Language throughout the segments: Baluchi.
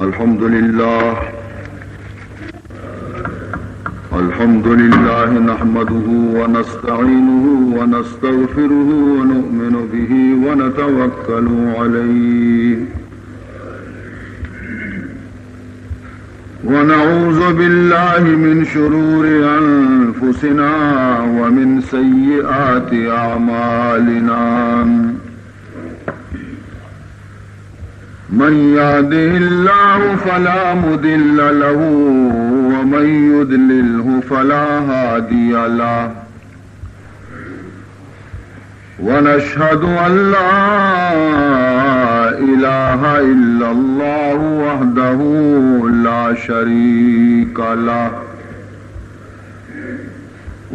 الحمد لله. الحمد لله نحمده ونستعينه ونستغفره ونؤمن به ونتوكل عليه. ونعوذ بالله من شرور أنفسنا ومن سيئات أعمالنا. من يهده الله فلا مضل له ومن يضلله فلا هادي له. ونشهد أن لا إله إلا الله وحده لا شريك له.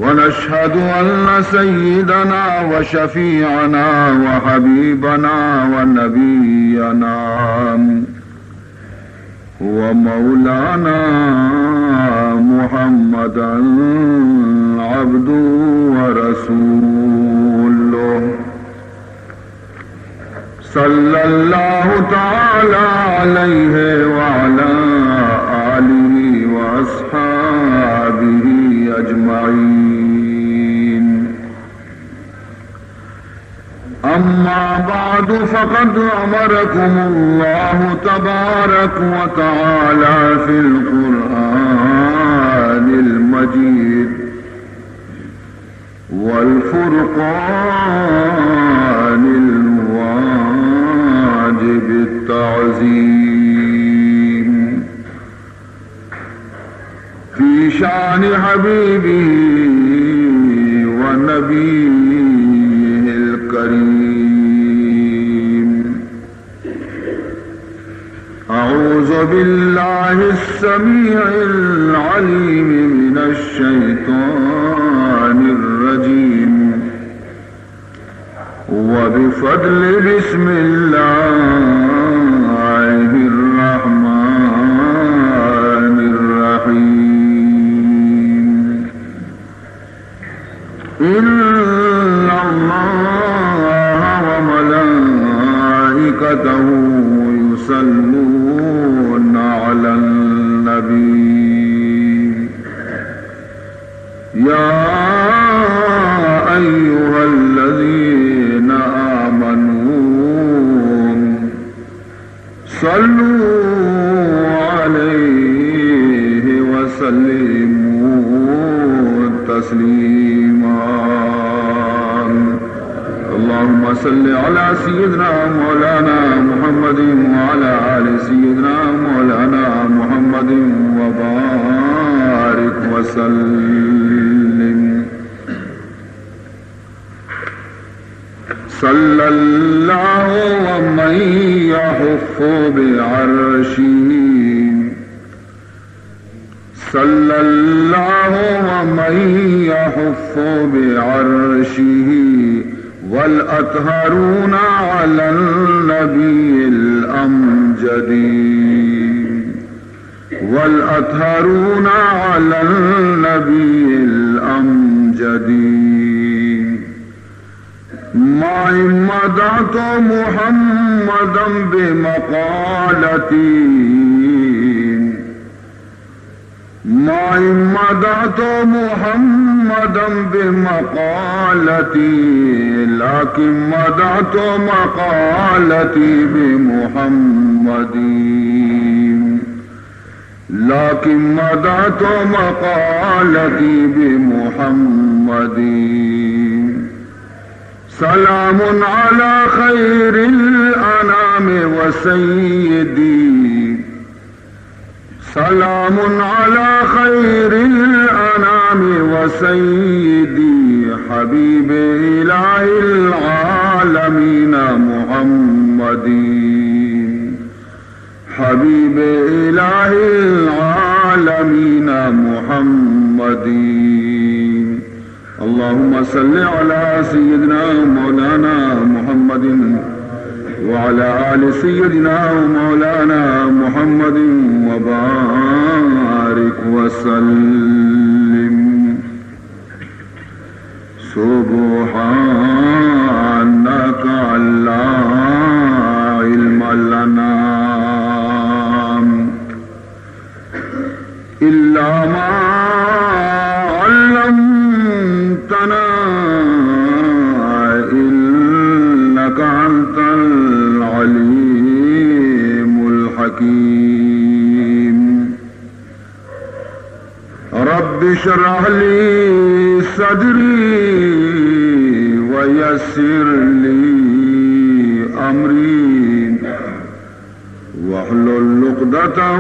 ونشهد أن سيدنا وشفيعنا وحبيبنا ونبينا ومولانا محمدا عبده ورسوله، صلى الله تعالى عليه وعلى آله وأصحابه أجمعين. أما بعد، فقد أمركم الله تبارك وتعالى في القرآن المجيد والفرقان الواجب التعظيم في شأن حبيبه ونبيه الكريم. أعوذ بالله السميع العليم من الشيطان الرجيم. وبفضل بسم الله الرحمن الرحيم. إن الله وملائكته يصلون على النبي. يا أيها الذين آمنوا صلوا عليه وسلموا تسليما. اللهم صل على سيدنا مولانا محمد وعلى آل سيدنا مولانا محمد وبارك وسلم. صلى الله ومن يحف بعرشه، صلى الله ومن يحف بعرشه، والأطهرون على النبي الأمجد، والأطهرون على النبي الأمجد. ما إن مدحت محمدا بمقالتي، ما إن مدحت محمدا بمقالتي، لكن مدحت مقالتي بمحمد. لكن مدحت مقالتي بمحمد. سلام على خير الأنام وسيدي، سلام على خير الأنام وسيدي، حبيب إله العالمين محمد. حبيب إله العالمين محمد. اللهم صل على سيدنا مولانا محمد وعلى آل سيدنا مولانا محمد وبارك وسلم. سبحانك لا علم لنا اشرح لي صدري ويسر لي أمري واحلل عقدة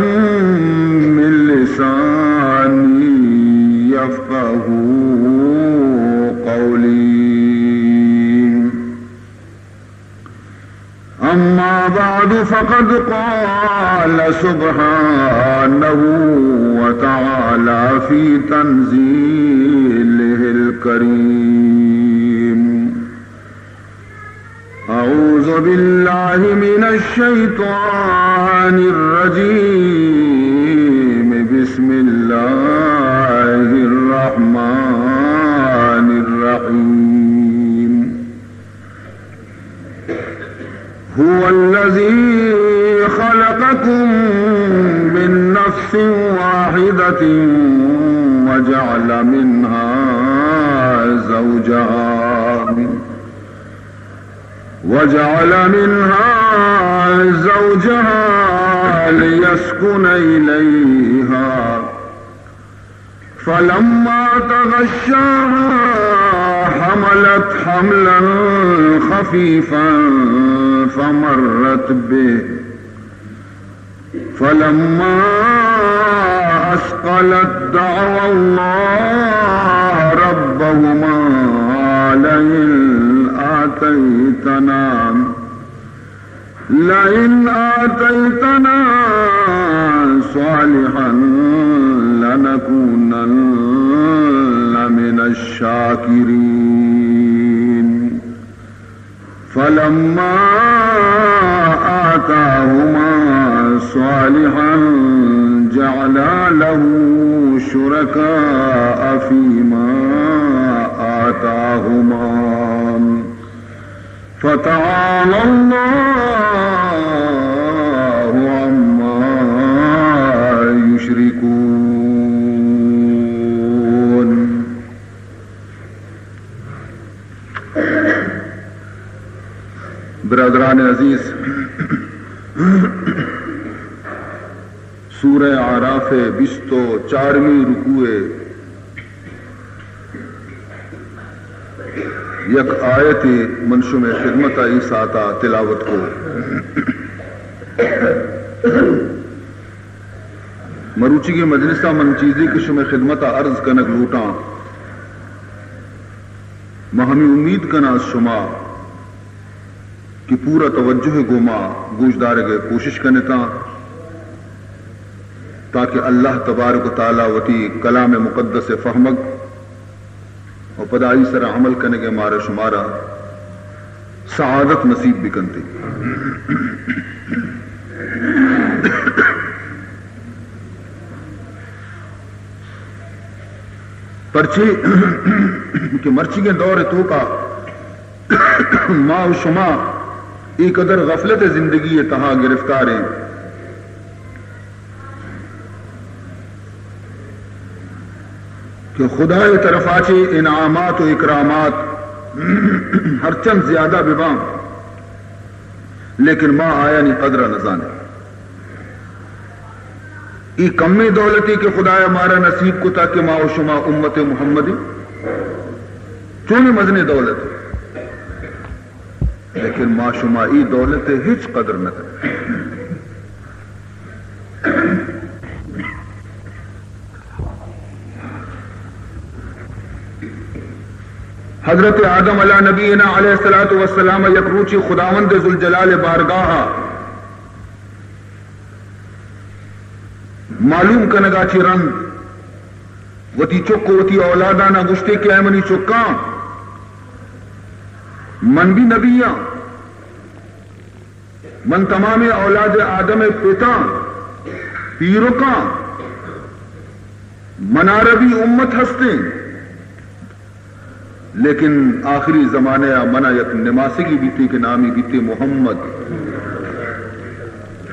من لساني يفقهوا قولي. أما بعد، فقد قال سبحانه وتعالى في تنزيله الكريم: أعوذ بالله من الشيطان الرجيم. بسم الله الرحمن الرحيم. هو الذي خلقكم من نفس واحدة وجعل منها زوجها، وجعل منها زوجها ليسكن إليها، فلما تغشاها حملت حملا خفيفا فمرت به، فلما أثقلت دعوا الله ربهما لئن آتيتنا، لئن آتيتنا صالحا لنكونن من الشاكرين. فلما آتاهما صالحا جعلا له شركاء فيما آتاهما، فتعالى الله عما يشركون. برادران عزیز، سورہ اعراف ءِ بیست و چارمی رکوع ءِ یک آیتے من شمئے خدمت ءَ اے ساعت ءَ تلاوت کو۔ مروچیگیں مجلس ءَ من چیزے کہ شمئے خدمت ءَ عرض کنگ لوٹاں، من ہمے امید کناں از شما کہ پورا توجہ ءِ گوما گوشدارگ ءِ کوشش کنتاں، تاکہ اللہ تبارک و تعالی وتی کلام مقدس ءِ فہمگ و پدا آئی سرا عمل کنگ ءِ مارا شمارا سعادت نصیب بکنت۔ پرچے کہ مرچیگیں دور ءِ توکا ما و شما اے قدر غفلت ءِ زندگی ءِ تہا گرفتار ایں کہ خدا ءِ طرفا چہ انعامات و اکرامات ہرچند زیادہ بباں، لیکن ما آیانی قدر ءَ نزانیں۔ اے کمیں دولتے کہ خدایا مارا نصیب کتا کہ ما و شما امت محمدی، چونیں مزنیں دولت، لیکن ما شما اے دولت ءِ ہچ قدر نہ کنیں۔ حضرت آدم علی نبینا علیہ الصلوۃ والسلام یک روچے خداوند ذوالجلال ءِ بارگاہ ءَ معلوم کنگا چہ رند وتی چک و وتی اولادانا گوشتے کہ اے منی چکاں، من بھی نبی آں، من تمامیں اولاد آدم ءِ پتاں، پیرکاں، منارا بھی امت ہستیں۔ لیکن آخری زمانہ ءَ منا یک نماسگی بیتے کہ نامی بیتے محمد،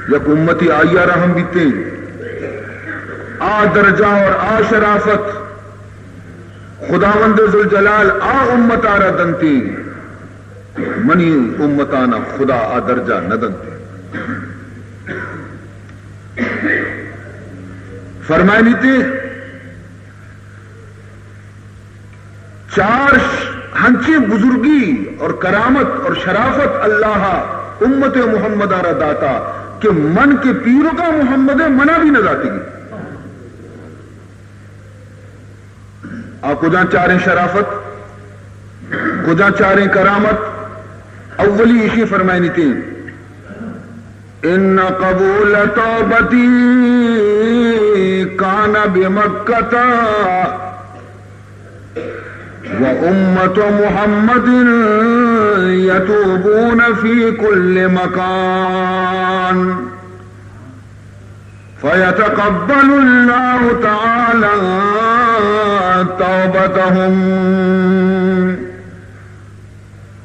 یک امتی آئی ءَ را ہم بیتے۔ آ درجہ اور آ شرافت خداوند ذوالجلال آ امت ءَ را دنتے، منی امتانا خدا آ درجہ نہ دنتے۔ فرمائنیتے، چار ش-، ہنچیں بزرگی اور کرامت اور شرافت اللہ امت محمد ءَ را داتا کہ من کہ پیرکا محمد ءَ منا بھی نہ داتگی۔ آ کجا چاریں شرافت، کجا چاریں کرامت؟ اولی ایشی فرمائنی تھی، ان قبول توبتی کان بمکہ و امت محمد یتوبون فی کل مکان۔ فیتقبل اللہ تعالی توبتہم۔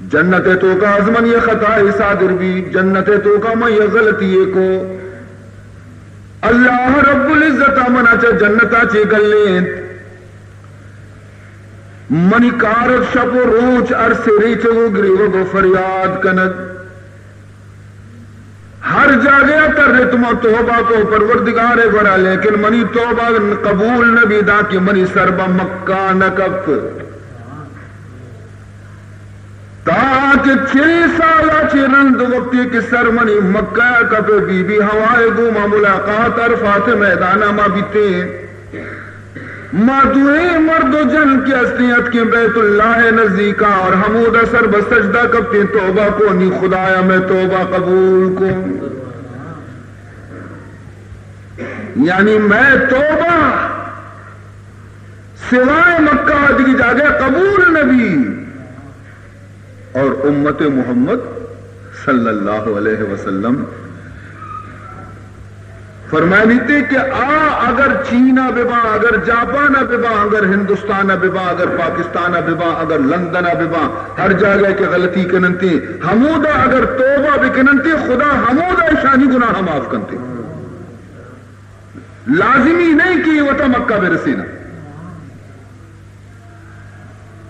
جنت ءِ توکا از منی خطائے صادر بی، جنت ءِ توکا من یک غلطی یے کو، اللہ رب العزت ءَ منا چہ جنت ءَ چے گلینت، منی کار ات شپ و روچ ہر سریچگ و گریوگ و فریاد کنگ۔ ہر جاگہ ءَ ترت ما توبہ کو پروردگار ءِ گورا، لیکن منی توبہ قبول نہ بی، داں کہ منی سر بہ مکہ نہ کپت۔ تاکہ چل سال ءَ چہ رند وقتی کہ سر منی مکہ ءَ کپے، بی بی حوا ءِ گوما ملاقات عرفات ءِ میدان ءَ ما بیتیں۔ ما دوئیں مرد و جن کہ ہستیں اتکیں بیت اللہ ءِ نزیکا اور ہمودا سر بہ سجدہ کپتیں، توبہ کو، نی خدایا مئے توبہ قبول کو۔ یعنی مئے توبہ سوائے مکہ دگہ جاگہ قبول نہ بی۔ اور امت محمد صلی اللہ علیہ وسلم فرمائنیتے کہ آ اگر چین ءَ بباں، اگر جاپان ءَ بباں، اگر ہندوستان ءَ بباں، اگر پاکستان ءَ بباں، اگر لندن ءَ بباں، ہر جاگہ کہ غلطی کننتے، ہمودا اگر توبہ بکننتے، خدا ہمودا اشانی گناہ معاف کنتے۔ لازمی نہیں کہ یہ وتا مکہ برسینا۔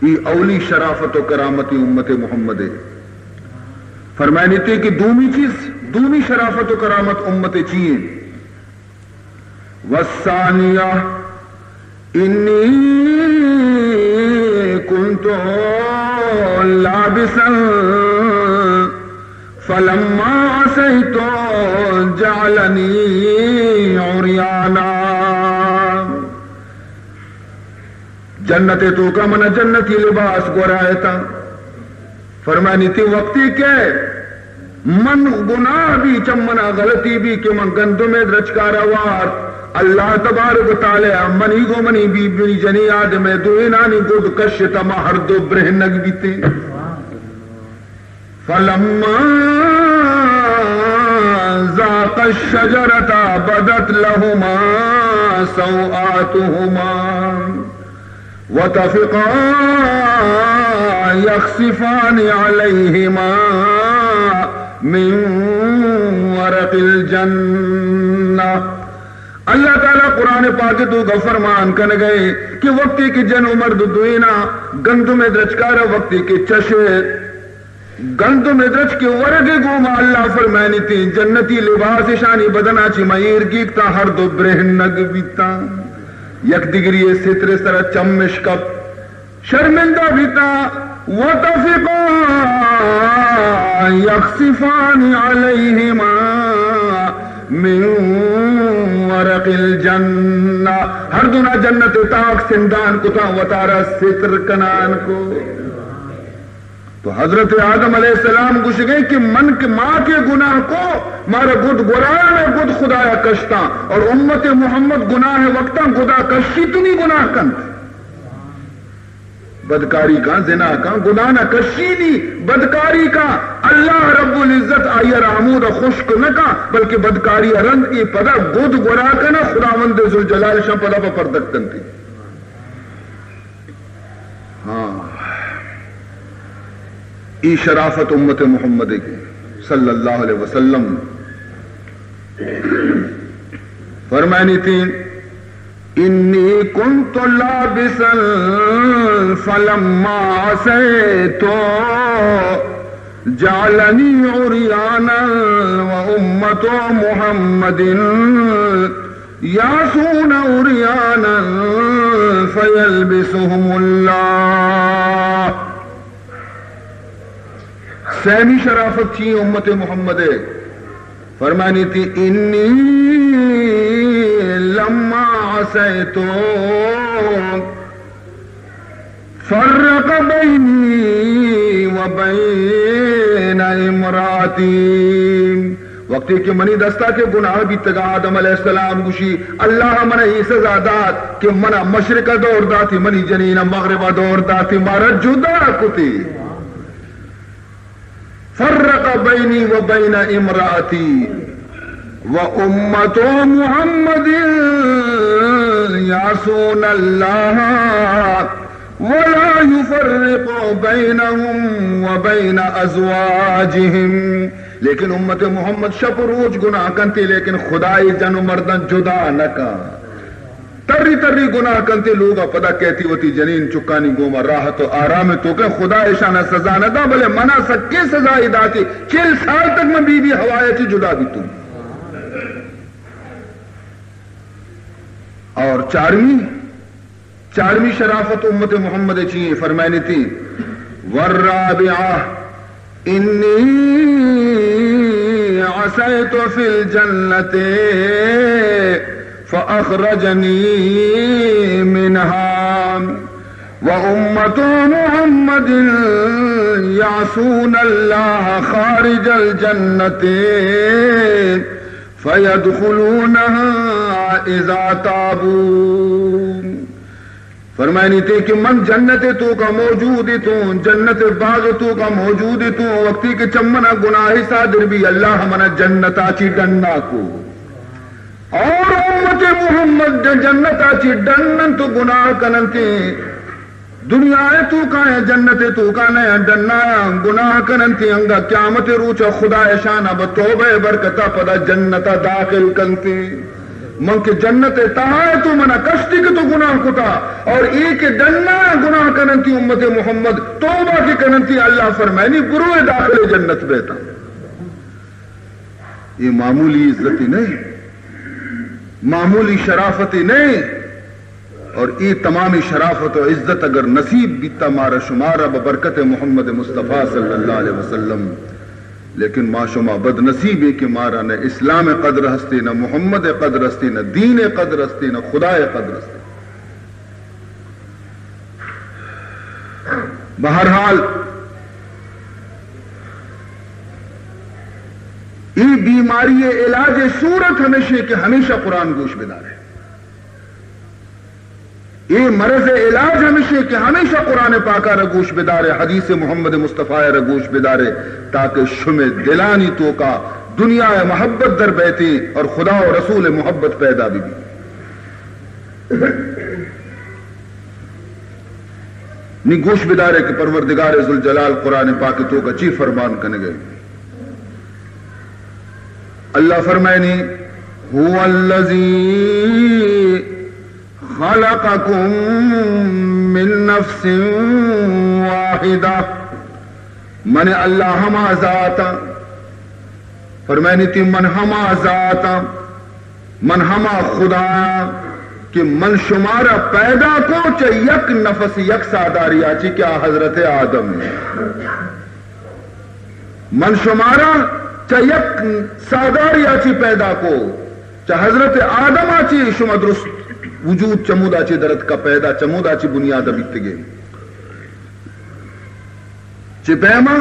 ای اولی شرافت و کرامت امت محمد ہے۔ فرمائنیتے کہ دومی چیز، دومی شرافت و کرامت امت چی ہیں؟ والثانیہ، انی کنت لابسا فلما عصیت جعلنی عریانا۔ جنت ءِ توکا منا جنتی لباس گورائتا۔ فرمانی تی وقتی کہ من گناہ بی، چہ منا غلطی بی کہ من گندم ءِ درچکارا وارت، اللہ تبارک و تعالی منی گوں منی بی بی جنی آدم ءِ دوئینانی گد کشتا، ما ہر دو برہنگ بیتیں۔ فلما ذاقا الشجرة بدت لهما سوآتهما وطفقا يخصفان عليهما من ورق الجنة۔ اللہ تعالی قرآن پاک ءِ توکا فرمان کنگئے کہ وقتی کہ جن و مرد دوئینا گندم ءِ درچکارا وقتی کہ چشے، گندم ءِ درچک ءِ ورگ ءِ گوما اللہ فرمائنیتی، جنتی لباس اشانی بدنا چی ما ایر گیگتا، ہر دو برہنگ بیتا، یک دگری ءِ ستر ءِ سرا چم اشکپت، شرمندہ بیتا۔ وطفقا يخصفان عليهما من ورق الجنة، ہر دونا جنت ءِ تاک سندان کتا، وتارا ستر کنان کو۔ تو حضرت آدم علیہ السلام گوشگئے کہ من کہ ما کہ گناہ کو، مارا گد گورائے، گد خدایا کشتا، اور امت محمد گناہ وقتا گدا کشی تو نی گناہ کنت۔ بدکاری کاں، زنا کاں، گناہ نہ کشی نی، بدکاری کاں، اللہ رب العزت آئی را ہمودا خشک نہ کاں، بلکہ بدکاری رند ای پدا گد گورا کنا، خداوند ذوالجلال شان پدا پہ پردک کنتی۔ ہاں، ای شرافت امت محمد صلی اللہ علیہ وسلم فرمائنیتی، انی کنت لابسا فلما عصیت جعلنی عریانا و امت محمد يأتون عريانا فيلبسهم الله. سیمی شرافت چی امت محمد ءِ؟ فرمانی تھی، إني لما عصيت فرق بيني وبين امرأتي. وقتی کہ منی دستا کہ گناہ بیتگا، آدم علیہ السلام گوشی، اللہ منا اے سزا دات کہ منا مشرق دور داتی، منی جنین مغرب دور داتی، مارا جدا کتی. فرق بيني وبين امرأتي وأمة محمد يعصون الله ولا يفرق بينهم وبين أزواجهم. لیکن امت محمد شپ و روچ گناہ کنتی، لیکن خدای جن و مردن جدا نہ کن. تری تری گناہ کنتی، لوگا پدا کیتی وتی جنین چکانی گوما راحت و آرام توکا، خدا اشانا سزا نہ دا، بلے منا سکیں سزائی داتی. چل سال تک من بی بی حوا ءَ چی جدا بیتوں. اور چارمی، چارمی شرافت امت محمد چی ایں؟ فرمائنی تھی، والرابعة إني عصيت في الجنة فأخرجني منها وأمة محمد يعصون الله خارج الجنة فيدخلونها إذا تابوا. فرمائنی تھی کہ من جنت توکا موجود اتوں، جنت باغ توکا موجود اتوں، وقتی کہ چمنا گناہ صادر بی، اللہ منا جنتا چی ڈنا کو. اور امت محمد جنتا چی ڈنن تو گناہ کننتی، دنیا توکا جنت توکا نہ ڈنا، گناہ کننتی، انگا قیامت روچا خدا اشانا بہ توبہ برکتا پدا جنتا داخل کنتی. من کہ جنت ءِ تہا اتوں، منا کشتی کہ تو گناہ کتا، اور اے کہ ڈنا گناہ کننتی امت محمد، توبہ کہ کننتی، اللہ فرمائنی، برو اے داخل جنت بیتا. اے معمولی عزتی نہیں، معمولی شرافتی نہیں. اور اے تمامی شرافت و عزت اگر نصیب بیتا مارا شمارا ببرکت محمد مصطفی صلی اللہ علیہ وسلم، لیکن ما شما بدنصیب ایں کہ مارا نہ اسلام ءِ قدر ہستی، نہ محمد ءِ قدر ہستی، نہ دین ءِ قدر ہستی، نہ خدا ءِ قدر ہستی. بہرحال، اے بیماری ءِ علاج ءِ صورت ہمیش ایں کہ ہمیشہ قرآن گوش بدارے. اے مرض ءِ علاج ہمیش ایں کہ ہمیشہ قرآن پاک ءَ را گوش بدارے، حدیث محمد مصطفی ءَ را گوش بدارے، تاکہ شمے دلانی توکا دنیا ءِ محبت در بیتی اور خدا و رسول ءِ محبت پیدا بی بی. نی گوش بدارے کہ پروردگار ذوالجلال قرآن پاک توکا چی فرمان کنگے. اللہ فرمائنی، هو الذي خلقكم من نفس واحدة. من اللہ ہما ذات آں، فرمائنی تھی، من ہما ذات آں، من ہما خدا آں کہ من شمارا پیدا کو چہ یک نفس، یک ساہداریا چی کہ آ حضرت آدم ایں. من شمارا چہ یک ساہداریا چی پیدا کو، چہ حضرت آدما چی شما درست وجود چمودا چی درتکا پیدا، چمودا چی بنیاد بیتگے. چہ پیما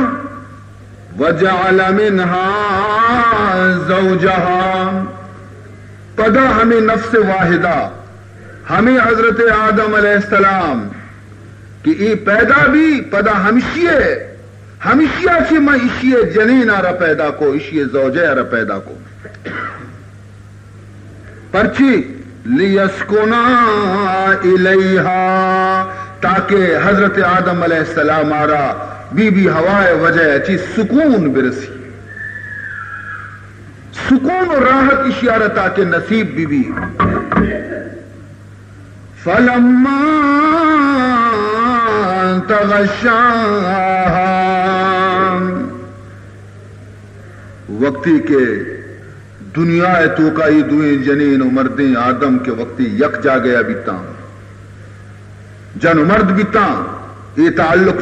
وجعل منها زوجها، پدا ہمے نفس واحدہ، ہمے حضرت آدم علیہ السلام کہ اے پیدا بی، پدا ہمشی ءَ، ہمشی ءَ چہ من اشی ءِ جنین ءَ را پیدا کو، اشی ءِ زوجہ ءَ را پیدا کو. پرچی؟ لیسکنا الیہا، تاکہ حضرت آدم علیہ السلام ءَ را بی بی حوا ءِ وجہ ءَ چی سکون برسی، سکون و راحت اشی ءَ را تاکہ نصیب بی بی. فلما تغشاها، وقتی کہ دنیا ءِ توکا اے دوئیں جنین و مردیں آدم کہ وقتی یک جاگہ ءَ بیتاں، جن و مرد بیتاں، اے تعلق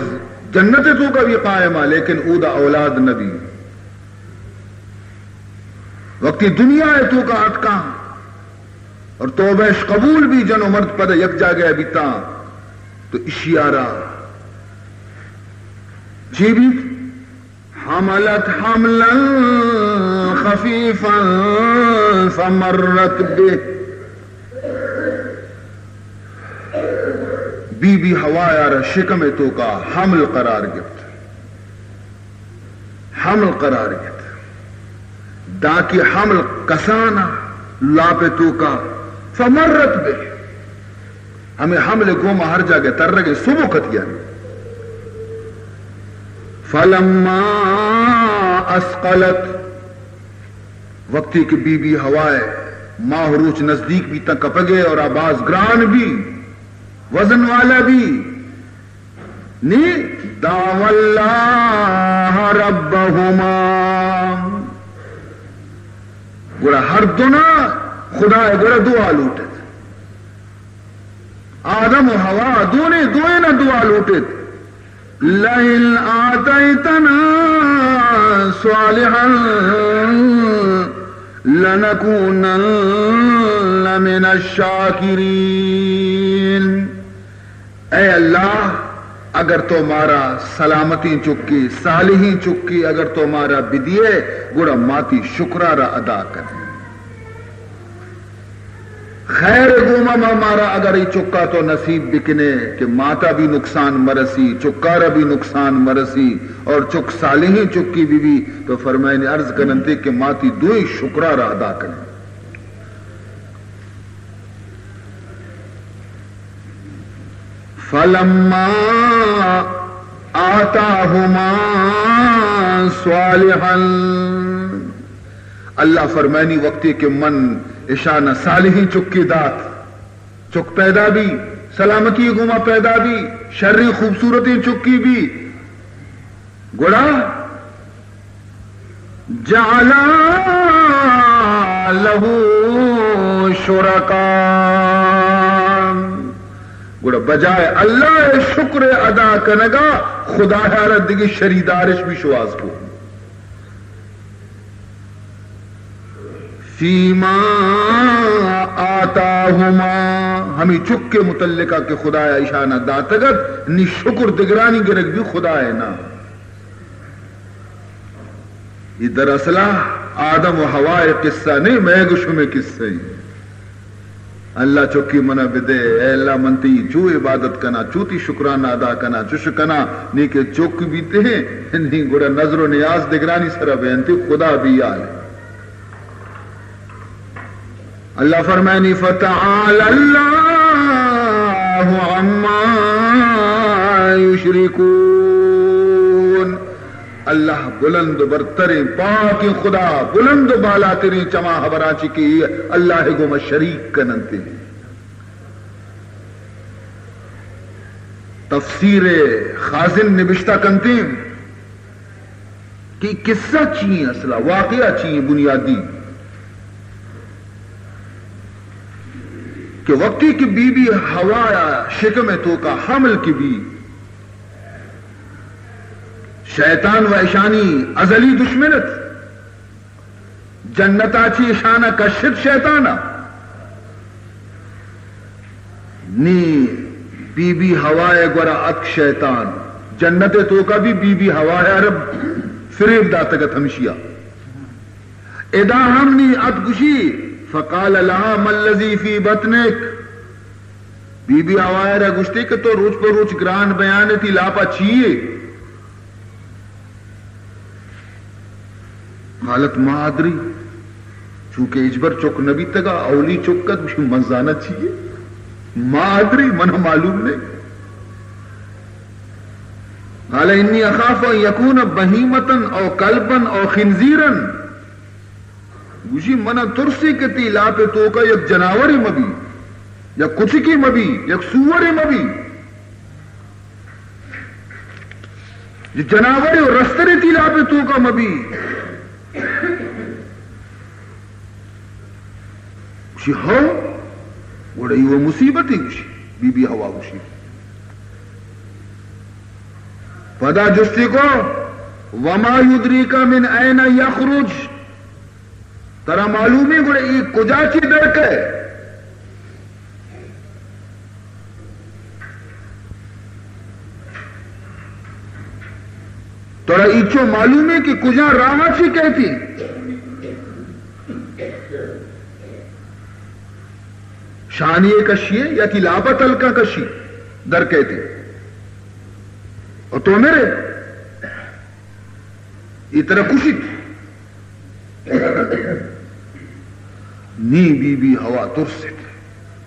جنت ءِ توکا بھی قائم ءَ، لیکن اودا اولاد نہ بی۔ وقتی دنیا ءِ توکا اتکاں اور توبہ اش قبول بی، جن و مرد پدا یک جاگہ ءَ بیتاں، تو اشی ءَ را چی بیت؟ حملت حملا خفیفا فمرت به۔ بی بی حوا ءَ را شکم ءِ توکا حمل قرار گپت، حمل قرار گپت، دانکہ حمل کسان ءَ لاپ ءِ توکا، فمرت به، ہمے حمل ءِ گوما ہر جاگہ ترگ ءَ سبک اتیانی۔ فلما اثقلت، وقتی کہ بی بی حوا ءِ ماہ روچ نزدیک بیتاں کپگ ءَ اور آ باز گران بی، وزن والا بی، نی دعوا اللہ ربہما، گڑا ہر دونا خدا ءَ گڑا دعا لوٹت۔ آدم و حوا دونے دوئینا دعا لوٹت، لئن آتیتنا صالحا لنکونن من الشاکرین۔ اے اللہ، اگر تو مارا سلامتیں چکے، صالحیں چکے اگر تو مارا بدیئے، گڑا ما تئی شکرا را ادا کنیں۔ خیر گوما ما مارا اگر اے چکا تو نصیب بکنے کہ ماتا بھی نقصان مرسی، چکارا بھی نقصان مرسی اور چک صالحیں چکی بھی بی، تو فرمائنی عرض کننتے کہ ما تئی دوئیں شکرا را ادا کنیں۔ فلما آتاہما صالحا، اللہ فرمائنی، وقتی کہ من اشانا صالحیں چکے دات، چک پیدا بی، سلامتی گوما پیدا بی، شریں خوبصورتیں چکی بی، گڑا جعلا لہ شرکاء، گڑا بجائے اللہ ءِ شکر ادا کنگا، خدا ءَ را دگہ شریدارش بھی شواز کو۔ فیما آتاہما، ہمے چک ءِ متعلقہ کہ خدایا ایشانا داتگ ات، نی شکر دگرانی گرگ بی، خدائے نا۔ اے دراصل آدم و حوا ءِ قصہ نہ، مئے گو شمئے قصہ ایں۔ اللہ چکی منا بدے، اے اللہ من تئی چو عبادت کناں، چو تئی شکرانہ ادا کناں، چش کناں، نی کہ چک بیتے، نی گڑا نذر و نیاز دگرانی سرا بینتے، خدا بی حال۔ اللہ فرمائنی، فتعالی اللہ عما یشرکون۔ اللہ بلند و برتریں، پاکیں خدا، بلند و بالاتریں چما ہبراں چی کہ اللہ گوما شریک کننتے۔ تفسیر خازن نبشتہ کنتے کہ قصہ چی ایں، اصلا واقعہ چی ایں بنیادی، کہ وقتی کہ بی بی حوا شکم توکا حمل کی بی، شیطان و اشانی ازلی دشمن ات۔ جنتا چی اشانا کشت شیطانا۔ نی بی بی حوا ءِ گورا اتک شیطان۔ جنت ءِ توکا بھی بی بی حوا ءَ عرب فریب داتگ ات ہمشیا۔ ادا ہم نی ات گوشی، فقال لها ما الذي في بطنك۔ بی بی حوا ءَ را گوشتے کہ تو روچ پہ روچ گران بیان تی لاپا چیے؟ قالت ما ادری، چونکہ ہچبر چک نہ بیتگا، اولی چک ات، گوشی من زاناں چیے؟ ما ادری، من معلوم نہیں۔ قال انی اخاف ان یکون بہیمة او کلبا او خنزیرا۔ گوشی، منا ترسی کہ تی لاپ توکا یک جناورے مبی، یک کچکے مبی، یک سوورے مبی، یک جناورے و رسترے تی لاپ توکا مبی۔ چی ہو؟ گڑا ای و مصیبت ہی گوشی، بی بی حوا گوشی۔ پدا جستی کو، وما یدریک من این یخرج، ترا معلوم ہے گڑا ای کجا چی در کئے؟ ترا ایچو معلوم ہے کہ کجا راہ چی کئیتی؟ شانی کشی ہے یا تی لاپا تلکا کشی در کئیتی؟ اور تو میرے ای ترا کشیت۔ نی بی بی حوا ترست۔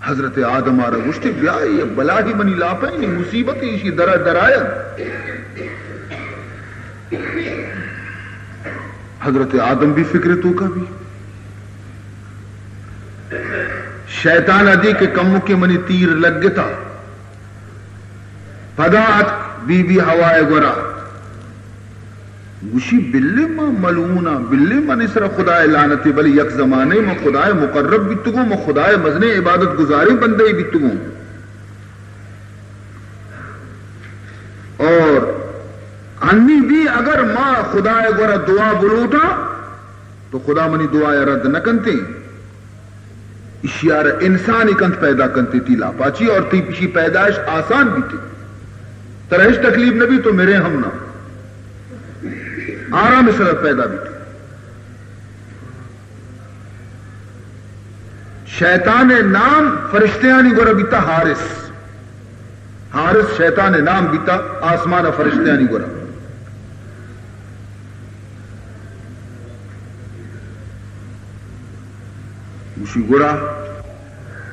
حضرت آدم آرا گوشتی، بیا، یہ بلاہی منی لاپا ہے، مصیبت ہے، ایشی درا درایا۔ حضرت آدم بھی فکر توکا بھی۔ شیطان ادی کہ کمکے منی تیر لگتا۔ پدا اتک بی بی حوا ء گورا۔ گوشی، بلے ما ملعون آں، بلے منی سرا خدا ء لعنت ء، بلے یک زمانے من خدا ء مقرب بیتگوں، من خدا ء مزنیں عبادت گزاریں بندے بیتگوں۔ اور انی بھی اگر ما خدا ء گورا دعا بلوٹاں تو خدا منی دعا ء رد نہ کنتیں۔ اشیار انسانی کنت پیدا کنت تی لاپاچی اور تی پیشی پیدائش آسان بیتی، ترا ہچ تکلیف نہ بی، تو میرے ہم نہ آرام سر پیدا بیتی۔ شیطان نام فرشتیانی گورا بیتا حارس۔ حارس شیطان نام بیتا، آسمان فرشتیانی گورا۔ گوشی گڑا،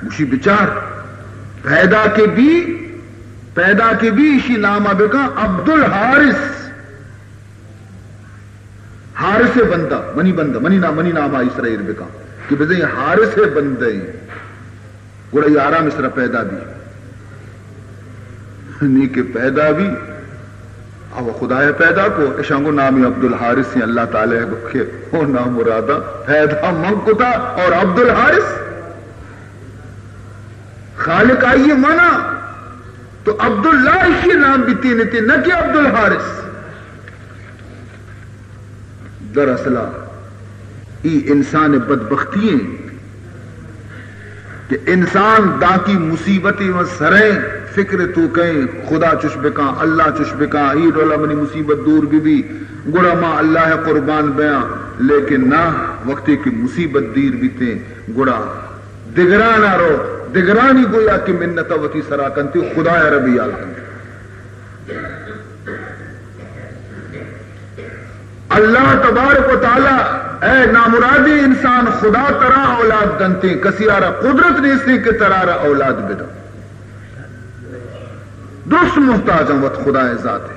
گوشی بچار، پیدا کہ بی، پیدا کہ بی، اشی ناما بکن عبدالحارث۔ حارث بندہ، منی بندہ، منی نام، منی ناما اسرائیل بکن کہ بزن حارث بندہ۔ گڑا ای آرام سرا پیدا بی۔ نی کہ پیدا بی، او خدای پیدا کو، اشان گو نامی عبدالحارث ہیں، اللہ تعالی گو کہ او نامرادا پیدا من کتا اور عبدالحارث خالق آئیے مانا تو عبداللہ اشی نام بیتی نتی، نہ کہ عبدالحارث۔ دراصل ای انسان بدبختی ہیں کہ انسان داکی مصیبتی و سریں فکر تو کہیں، خدا چش بکاں، اللہ چش بکاں، ای ڈولا منی مصیبت دور بی بی، گڑا ما اللہ قربان بیاں۔ لیکن نہ، وقتی کہ مصیبت دیر بیتے، گڑا دگرانا رو، دگرانی گویا کہ منت وتی سرا کنتے، خدا ربی یال کنتے۔ اللہ تبارک و تعالی، اے نامرادی انسان، خدا ترا اولاد دنتے، کسی آرا قدرت نیستے کہ ترا را اولاد بدن۔ درست محتاجاں وت خدا ذات ہے۔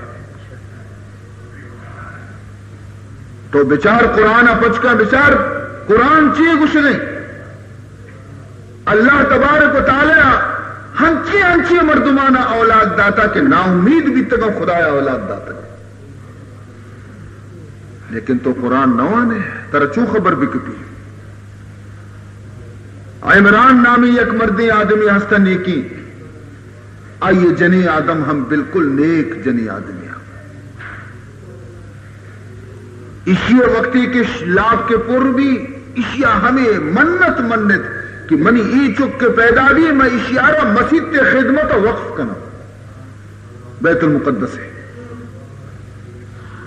تو بچار قرآن پچکا بچار، قرآن چی گشگیں؟ اللہ تبارک و تعالی ہنچی ہنچی مردمانا اولاد داتا کہ ناامید بیتگا خدایا اولاد داتا۔ لیکن تو قرآن نوانے، ترا چون خبر بکپی؟ عمران نامی یک مردیں آدمی ہستا نیکی، آئی جنی آدم ہم بالکل نیک جنی آدمی ہم۔ اشی وقتی کہ ش-، لاپ کے پر بھی، اشیا ہمیں منت منت کہ منی ای چک کے پیدا بھی، میں اشیارا مسیت خدمت وقف کنم۔ بیت المقدس ہے۔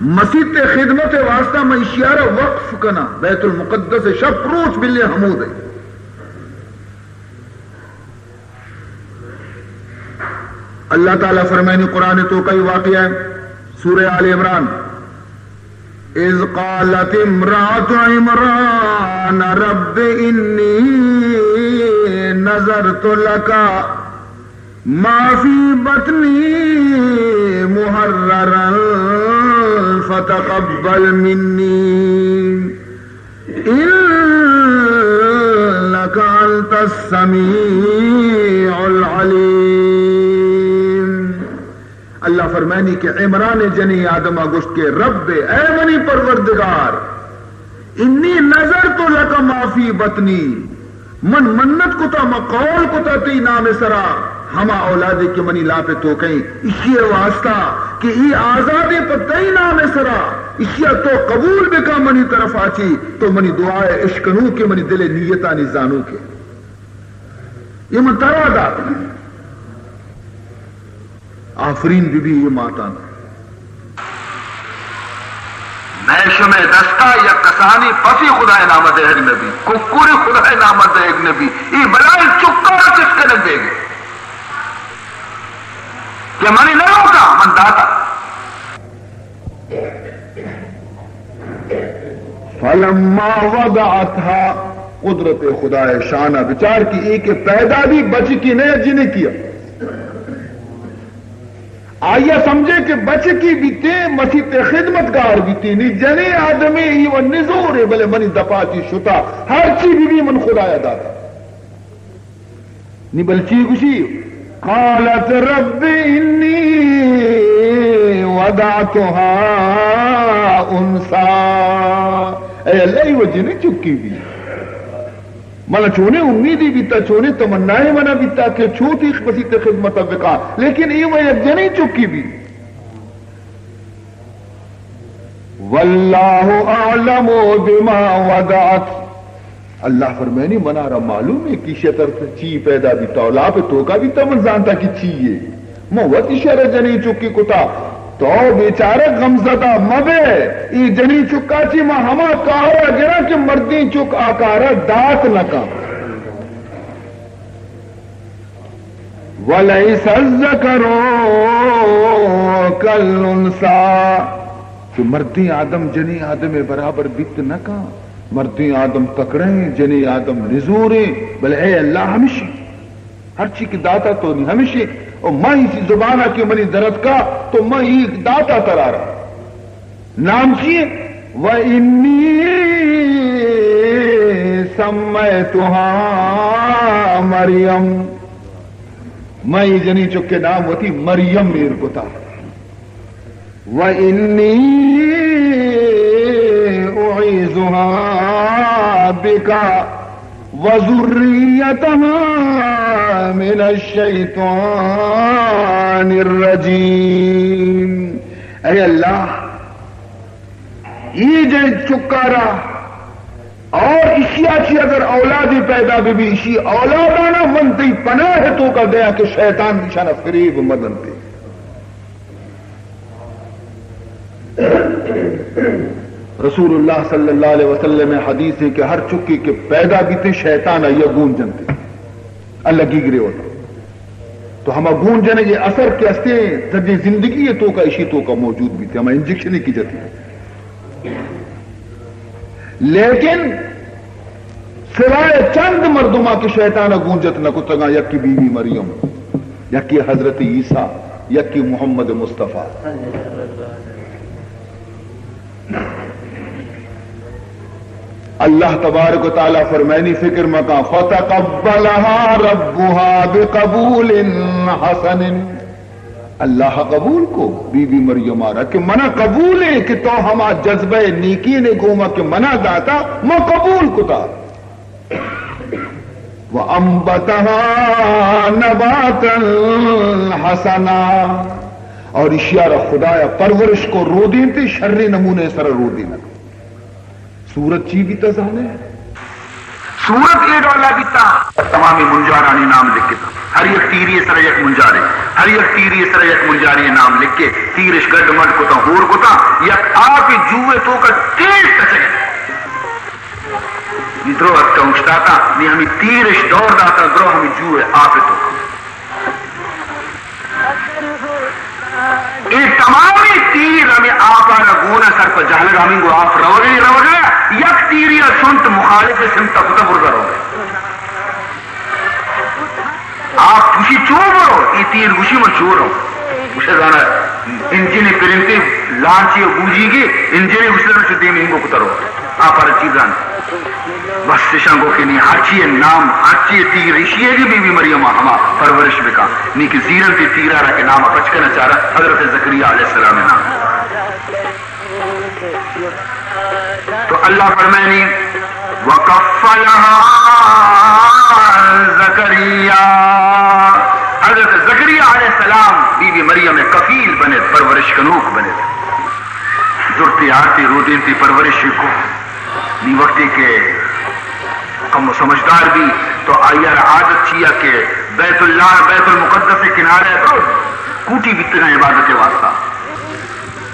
مسیت خدمت واسطہ میں اشیارا وقف کنم۔ بیت المقدس ہے، شپ روچ بلے حمود ہے۔ اللہ تعالی فرمائنی قرآن تو کئی واقعہ ہے، سورہ آل عمران، اذ قالت امرأة عمران رب انی نذرت لک ما فی بطنی محررا فتقبل منی انک انت السمیع العلیم۔ اللہ فرمائنی کہ عمران جنی آدم گوشت کہ رب، اے منی پروردگار، انی نذرت لک ما فی بطنی، من منت کتا، من قول کتا تئی نام ءِ سرا، ہما اولادے کہ منی لاپ ءِ توکئیں، اشی ءِ واسطہ کہ اے آزادیں پہ تئی نام ءِ سرا، اشی ءَ تو قبول بکن منی طرفا چی، تو منی دعا ءِ اشکنوکے، منی دل ءِ نیتانی زانوکے۔ اے من ترا دات۔ آفرین بہ بی اے ماتان۔ مئے شمئے دستا یک کسانی پسی خدائے نام ءَ دئیگ نہ بی، ککری خدائے نام ءَ دئیگ نہ بی۔ اے بلائیں چکارا چست کنگ بیگ کہ منی نہ لوٹا، من داتا۔ فلما وضعتها، قدرت خدائے شان ءَ بچار کہ اے کہ پیدا بی بچکی نہ، جنکی ءَ۔ آئی ءَ سمجھے کہ بچکی بیتے، مسیت ءِ خدمتگار بیتے، نی جنیں آدمے ای و نزورے، بلے منی دپا چی شتا، ہرچی بی بی من خدایا داتا۔ نی بلچی گوشی، قالت رب انی وضعتها انثی۔ اے اللہ، ای و جنیں چکی بی۔ منا چونیں امیدی بیتا، چونیں تمنائے منا بیتا کہ چو تئی مسیت ءِ خدمت ءَ بکا، لیکن اے و یک جنیں چکی بی۔ واللہ اعلم بما وضعت۔ اللہ فرمائنی، منا را معلوم ہے کہ ایشی ءِ تر چی پیدا بیتا، لاپ ءِ توکا بیتا، من زانتا کہ چی ہے۔ من وت ایشی ءَ را جنیں چکی کتا۔ تو بیچارہ غمزدہ مبے، اے جنیں چکا چی ما ہما کارا گراں کہ مردیں چک آ کارا دات نہ کن۔ ولیس الذکر کالانثی، کہ مردیں آدم جنیں آدم ءِ برابر بیت نہ کن۔ مردیں آدم تکڑہ ایں، جنیں آدم نزور ایں، بلے اے اللہ ہمشی، ہرچی کہ داتا تو نی ہمشی، او ما اسی زبانا کہ منی درتکا تو ما ای داتا ترارا۔ نام چی ہے؟ و انی سمیتها مریم۔ من اے جنیں چکے نام وتی مریم ایر کتا۔ و انی اعیذها بک و ذریتها من الشیطان الرجیم۔ اے اللہ، اے جنیں چکارا اور اشیا چی اگر اولادے پیدا بہ بی، اشی اولادانا من تئی پناہ توکا دیاں کہ شیطان اشانا فریب مدنتے۔ رسول اللہ صلی اللہ علیہ وسلم حدیث ہے کہ ہر چکے کہ پیدا بیتے شیطان آئیا گون جنتے، اللہ گیگرے ہوتا۔ تو ہما گون جنگے اثر کہ ہستے سجیں زندگی توکا اشی توکا موجود بیتے، ہما انجیکشنے کی جتی۔ لیکن سوائے چند مردماں کہ شیطان ء گونجت نہ کتگاں، یکے بی بی مریم، یکے حضرت عیسیٰ، یکے محمد مصطفیٰ۔ اللہ تبارک و تعالی فرمائنی، فکر مکاں، فتقبلها ربها بقبول حسن۔ اللہ قبول کو بی بی مریم ء را کہ منا قبول ہے کہ تو ہما جذبہ نیکی نے گوما کہ منا داتا، ما قبول کتا۔ وانبتها نباتا حسنا، اور اشیا را خدایا پرورش کو، رودینتے شریں نمونے سر رودینت۔ سورت چی بیتا زانے؟ سورت اے ڈولا بیتا۔ تمامی منجارانی نام لکھتا۔ ہر یک تیری سر یک منجارے، ہر یک تیری سر یک منجارے نام لکھے۔ تیرش گڈ مڈ کتا، ہور کتا، یک آپ جوئے توکا تیز تچگے۔ نی درو اتکا اوشتاتا، نی ہمیں تیرش دور داتا، درو ہمیں جوئے آپ توکا۔ اے تمامی تیر ہمیں آپ آنا گونا سر پہ جہلگ، ہمیں گو آپ روگے، روگے، یک تیری ء سنت مخالف سمت ء کتا برزا روگے۔ آپ گوشی چو برو، اے تیر گوشی من چو رو۔ گوشے زانا انجن پرنتے لانچے بوجی گے، انجن گوشے زانا چو دیم انگو کتا رو۔ آ پر چیزاں بس اشاں گو کہ نی ہرچی نام، ہرچی تیر اشی ہے کہ بی بی مریم ہما پرورش بکا۔ نی کہ زیرن تے تیرا را کہ نام پچ کنا چارا حضرت زکریا علیہ السلام نام۔ تو اللہ فرمائنی، وکفلها مریم ءِ کفیل بنت، پرورش کنوک بنت۔ زرتے آرتے رودینتے پرورش کو۔ نی وقتے کہ کم و سمجھدار بی تو آئی ءَ را عادت چیا کہ بیت اللہ، بیت المقدس ءِ کنارہ ءَ برو، کوٹی بیتگاں عبادت ءِ واسطہ۔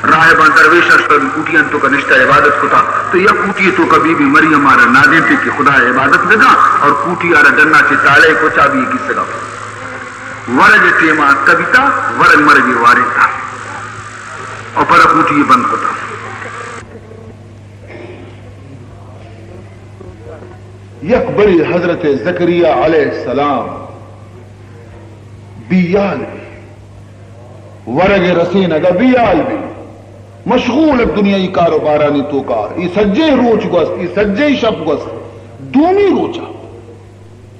راہباں درویشاں شتگ کوٹیاں توکا نشتہ عبادت کتا، تو یک کوٹی توکا بی بی مریم ءَ را نادینتے کہ خدا ءِ عبادت بکاں، اور کوٹی ءَ را ڈنا چہ تالے کو چابی کسگا۔ ورگ ءِ ٹیما اتکا بیتا، ورگ مرگی وارتا اور پدا کوٹی بند کتا۔ یک برے حضرت زکریا علیہ السلام بیال بی، ورگ ءِ رسینگ ءَ بیال بی، مشغول ات دنیائی کاروبارانی توکا۔ ای سجیں روچ گوست، ای سجیں شپ گوست۔ دومی روچا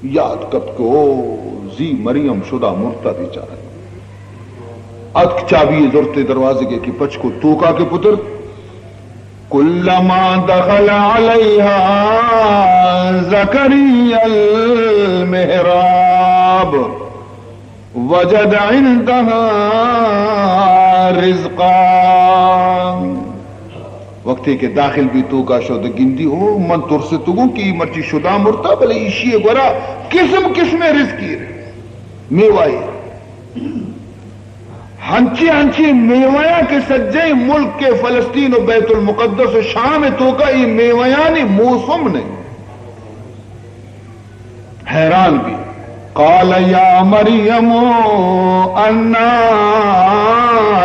یاد کپت کہ او زی مریم شدا مرتا بیچارہ۔ اتک چابی زرتے دروازگے کہ پچ کو توکا کہ پتر۔ کلما دخل علیها زکریا المحراب وجد عندها رزقا۔ وقتے کہ داخل بی توکا شد گندی، او من ترستگوں کہ ای مرچی شدا مرتا، بلے ایشی گورا قسم قسم رزقی رہ میوائی۔ ہنچی ہنچی میویاں کہ سجیں ملک فلسطین و بیت المقدس و شام توکا ای میویانی موسم نہیں۔ حیران بی۔ قال یا مریم انا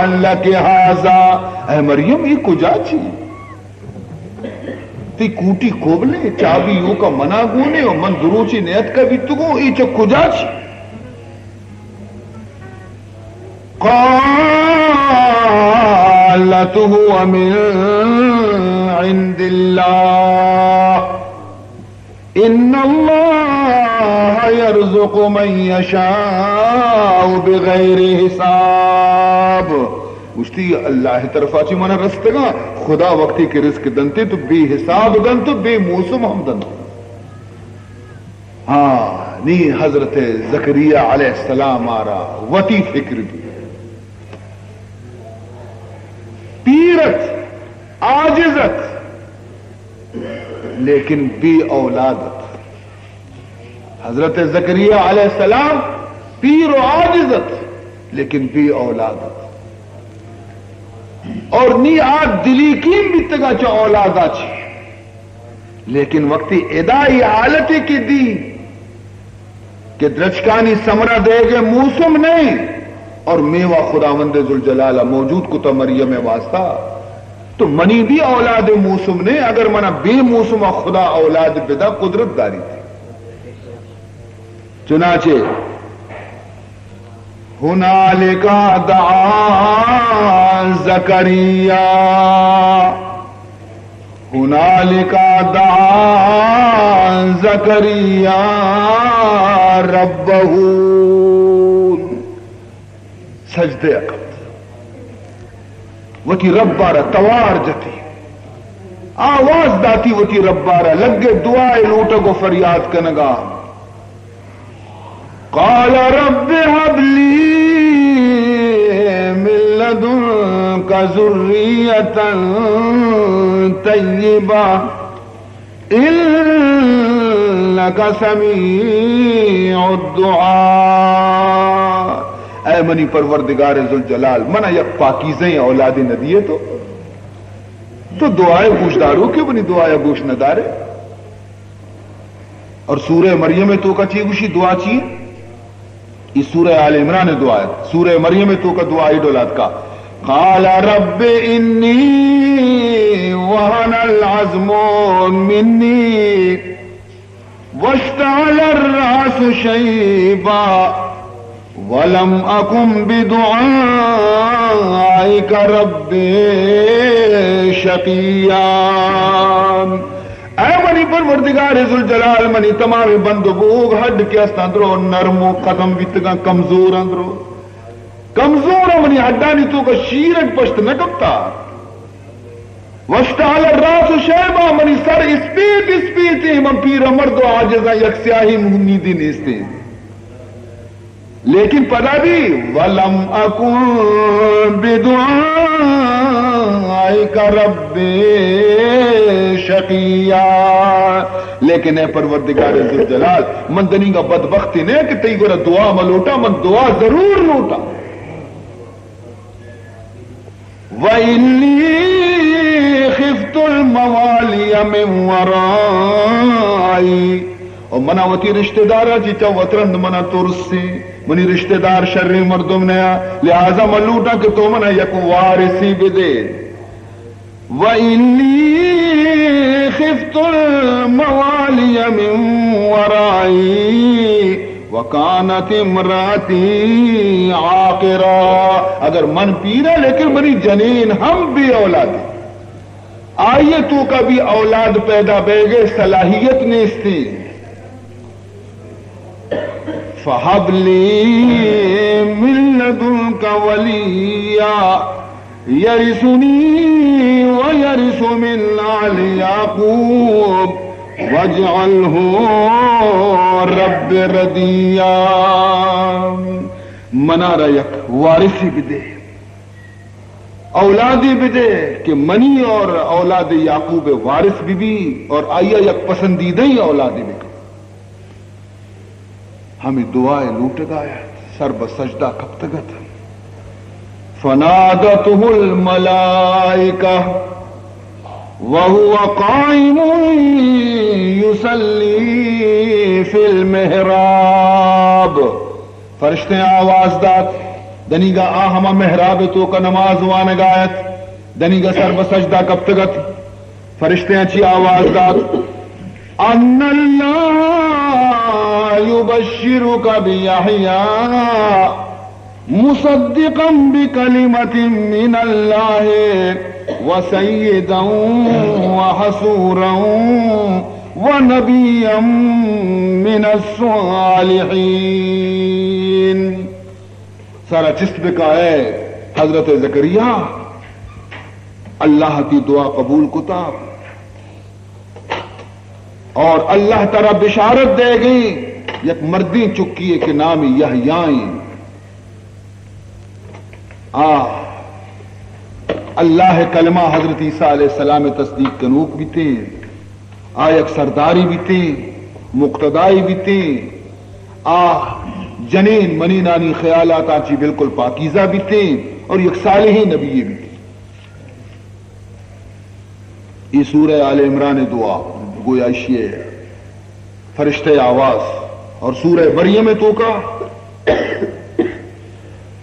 لک هذا، اے مریم، ای کجا چی؟ تی کوٹی کوبلے، چابی اوکا منا گونے و من دروچی نیتکا بیتگوں، ای چہ کجا چی؟ قالت هو من عند الله ان الله يرزق من يشاء بغير حساب۔ گوشتی، اللہ طرفا چی منا رستگا، خدا وقتی کہ رزق دنتے تو بے حساب دنت و بے موسم ہم دنت۔ ہاں، نی حضرت زکریا علیہ السلام آرا وتی فکر بی۔ پیر ات، عاجز ات، لیکن بے اولاد ات۔ حضرت زکریا علیہ السلام پیر و عاجز ات، لیکن بے اولاد ات۔ اور نی آ دلیکین بیتگا چہ اولادا چی۔ لیکن وقتی ادا ای حالتے کہ دی کہ درچکانی ثمرہ دئیگ ءِ موسم نہیں اور میوہ خداوند ذوالجلال موجود کتا مریم واسطہ، تو منی بھی اولاد موسم نہیں، اگر منا بے موسم خدا اولاد بدا قدرت داری تھی۔ چنانچہ هنالك دعا زكريا، هنالك دعا زكريا ربه۔ سجدہ کپت، وتی رب ءَ را توار جتی، آواز داتی وتی رب ءَ را، لگے دعا ءِ لوٹگ و فریاد کنگا۔ قال رب هب لي من لدنك ذرية طيبة إنك سميع الدعاء۔ اے منی پروردگار ذوالجلال، منا یک پاکیزیں اولادے نہ دیئے تو؟ تو دعائے گوشدارو کہ منی دعایا گوش نہ دارے؟ اور سورہ مریم توکا چی گوشی، دعا چی؟ ای سورہ آل عمران دعا ہے۔ سورہ مریم توکا دعا ای ڈولات کا، قال رب إني وهن العظم مني واشتعل الرأس شيبا ولم أكن بدعائك رب شقيا۔ اے منی پروردگار ذوالجلال، منی تمام بند و بوگ ہڈ کہ است اندرو نرم و ختم بیتگاں، کمزور اندرو کمزور، منی ہڈانی توکا شیرک پشت نہ کپتا۔ واشتعل الرأس شيبا، منی سر اسپیت اسپیت، من پیر مرد و عاجزاں، یک سیاہی امیدی نیستے۔ لیکن پدا بھی، ولم اکن بدعائک رب شقیا، لیکن اے پروردگار ذوالجلال، من دنیگا بدبختی نہ کہ تئی گورا دعا مہ لوٹاں، من دعا ضرور لوٹاں۔ وَإِنِّي خِفْتُ الْمَوَالِيَ مِنْ وَرَائِي، اور منا وتی رشتہ داراں چہ چہ وترند منا ترسیں، منی رشتہ دار شریں مردم نیا، لہذا من لوٹاں کہ تو منا یک وارثی بدے۔ وَإِنِّي خِفْتُ الْمَوَالِيَ مِنْ وَرَائِي وَكَانَتِ امْرَأَتِي عَاقِرًا، اگر من پیرا لیکن منی جنین ہم بے اولادی، آئی توکا بھی اولاد پیدا بیگے صلاحیت نیستی۔ فَهَبْ لِي مِنْ لَدُنْكَ وَلِيًّا يَرِثُنِي وَيَرِثُ مِنْ آلِ يَعْقُوبَ وَاجْعَلْهُ رَبِّ رَضِيًّا۔ منارا یک وارثی بدے، اولادی بدے کہ منی اور اولاد یعقوب وارث بہ بی اور آئی یک پسندیدہ اولادی بکن۔ ہمے دعائے لوٹگا ات، سر بہ سجدہ کپتگ ات۔ فنادته الملائکہ وهو قائم يصلي في المحراب۔ فرشتیں آواز دات، دنیگا آ ہما محراب توکا نماز وانگا ات، دنیگا سر بہ سجدہ کپتگ ات۔ فرشتیاں چی آواز دات، ان اللہ یبشرک بیحییٰ مصدقا بکلمة من اللہ وسیدا وحصورا ونبیا من الصالحین۔ سارا چست بکا، اے حضرت زکریا، اللہ تی دعا قبول کتا اور اللہ ترا بشارت دے گئی یک مردیں چکی ہے کہ نام یحییٰ ہیں۔ آ اللہ کلمہ حضرت عیسیٰ علیہ السلام تصدیق کنوک بیتے، آ یک سرداری بیتے، مقتدائی بیتے، آ جنین منینانی خیالاتاں چی بالکل پاکیزہ بیتے اور یک صالحیں نبی بیتے۔ یہ سورہ آل عمران دعا گویا اشی فرشتہ آواز اور سورہ مریم توکا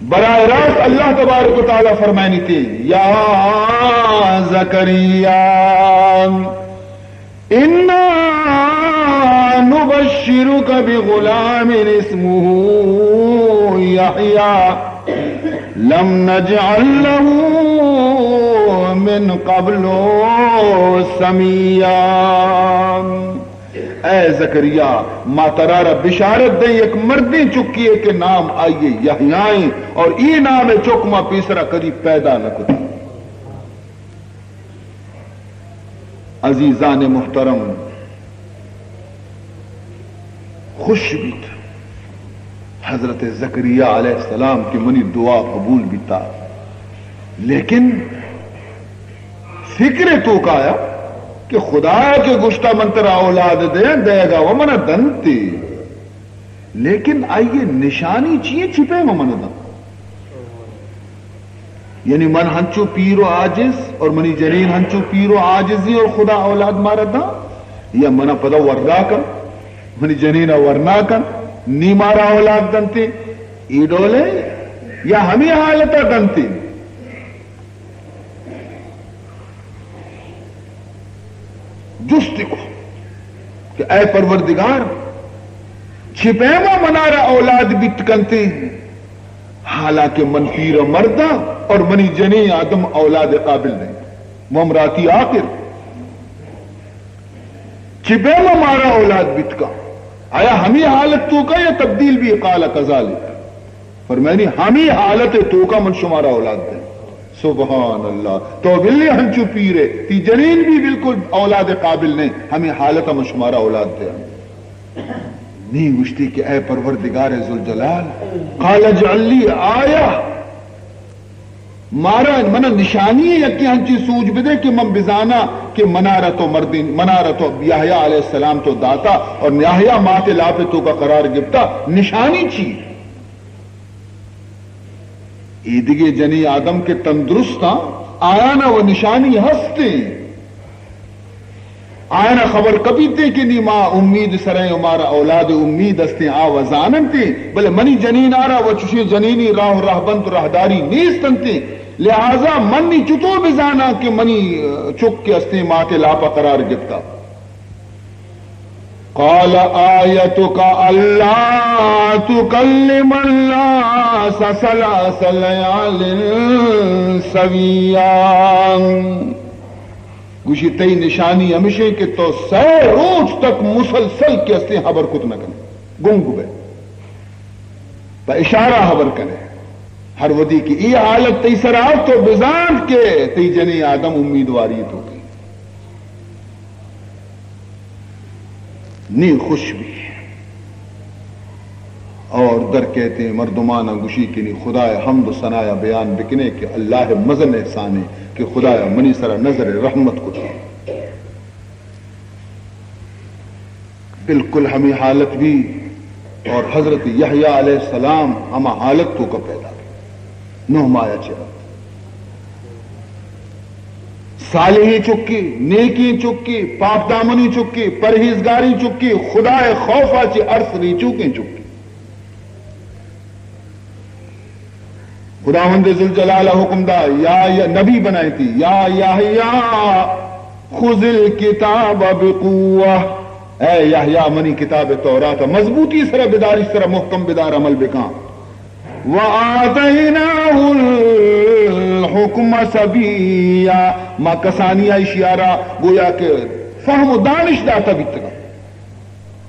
براہ راست اللہ تبارک و تعالی فرمائنی تھی، یا زکریا انا نبشرک بغلام اسمہ یحییٰ لم نجعل له من قبل سمیا۔ اے زکریا، ما ترا را بشارت دیں یک مردیں چکی ہے کہ نام آئیے یحییٰ ہیں، اور ای نام چک ما پیسرا کدی پیدا نہ کتا۔ عزیزان محترم، خوش بیت حضرت زکریا علیہ السلام کہ منی دعا قبول بیتا، لیکن فکر توکا آیا کہ خدایا کہ گشتا من ترا اولاد دے، دے گا و منا دنتے، لیکن آئی نشانی چیئے چی پیم منا دن؟ یعنی من ہنچو پیر و عاجز اور منی جنین ہنچو پیر و عاجزی اور خدا اولاد مارا دا؟ یا منا پدا ورنا کن، منی جنین ورنا کن، نی مارا اولاد دنتے؟ ای ڈولے یا ہمیں حالتا دنتے؟ جستی کو کہ اے پروردگار، چی پیما منارا اولاد بیت کنتے، حالانکہ من پیر مرداں اور منی جنین آدم اولاد قابل نہیں، وامرأتی عاقر۔ چی پیما مارا اولاد بیت کا؟ آیا ہمی حالت توکا یا تبدیل بھی؟ قال کذالک۔ فرمائنی، ہمی حالت توکا من شمارا اولاد دیں۔ سبحان اللہ، تو بلی ہنچو پیرے، تی جنین بھی بالکل اولاد قابل نہیں، ہمی حالت من شمارا اولاد دیں۔ نی گوشتی کہ اے پروردگار ذوالجلال، قال اجعل لی آیہ، مارا، منا نشانی یکے ہنچی سوج بدے کہ من بزانا کہ منارا تو مردین، منارا تو یحییٰ علیہ السلام تو داتا اور یحییٰ مات لاپ توکا قرار گپتا، نشانی چی؟ اے دگہ جنی آدم کہ تندرستاں، آیانا و نشانی ہستیں۔ آیانا خبر کپیتیں کہ نی ما امید سریں و مارا اولاد امید استیں، آ و زاننتیں، بلے منی جنین آرا و چشیں جنینی راہ و رہبند و راہداری نیست انتیں۔ لہذا من نی چطور بزاناں کہ منی، اہ، چک کہ استیں مات لاپا قرار گپتا۔ قال آیتک الا تکلم الناس ثلاث لیال سویا۔ گوشی، تئی نشانی ہمیشیں کہ تو سئے روچ تک مسلسل کہ استیں ہبر کت نہ کنے، گنگ بئے، پہ اشارہ ہبر کنے۔ ہر وھدی کہ اے حالت تئی سرا آت، تو بزانت کہ تئی جنین آدم امیدواری تو کئی۔ نی خوش بی اور در کئیتیں مردماناں گوشی کہ نی خدائے حمد و ثنایا بیان بکنے کہ اللہ مزن احسانے کہ خدایا منی سرا نظر رحمت کتا۔ بالکل ہمے حالت بی اور حضرت یحییٰ علیہ السلام ہما حالت توکا پیدا بی۔ نہ مایا چہ رند۔ صالحیں چکے، نیکیں چکے، پاک دامنیں چکے، پرہیزگاریں چکے، خدائے خوفا چہ ارس ریچوکیں چکے۔ خداوند ذوالجلال حکم دا، یا، یا نبی بنائیتی، یا یحییٰ خذ الکتاب بقوة، اے یحییٰ منی کتاب تورات مضبوطی سرا بدار، ایش سرا محکم بدار، عمل بکاں۔ وآتیناہ الحکم صبیا، ما کسانی ایشی آرا گویا کہ فہم و دانش داتا بیتگا۔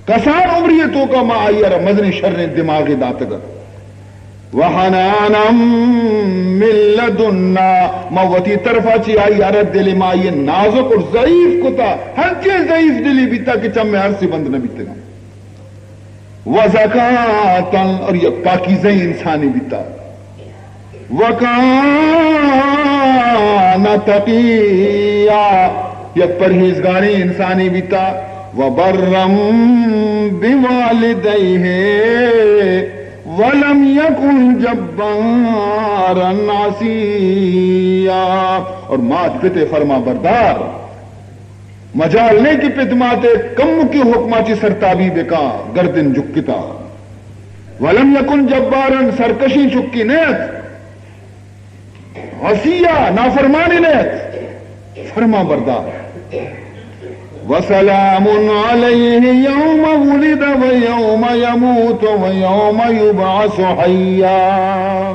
کسان عمری توکا ما آئی را مزنیں شریں دماغے داتگ ات۔ وحنانا من لدنا، ما وتی طرفا چہ آئی را دل ما آئی نازک اور ضعیف کتا، ہنچیں ضعیف دلی بیتا کہ چم ارسی بند نہ بیتگا۔ وزکاة، اور یک پاکیزہ انسانی بیتا۔ وکان تقیا، یک پرہیزگاریں انسانے بیتا، وبرا بوالدیہ ولم یکن جبارا عصیا، اور مات پت فرما بردار، مجال نہیں کہ پت مات کمکی حکما چی سرتابی بکا، گردن جکتا۔ ولم یکن جبارا، سرکشیں چکی نیت، عصیا، نافرمانی نیت، فرما بردار۔ وسلام علیہ یوم ولد و یوم یموت و یوم یبعث حیا۔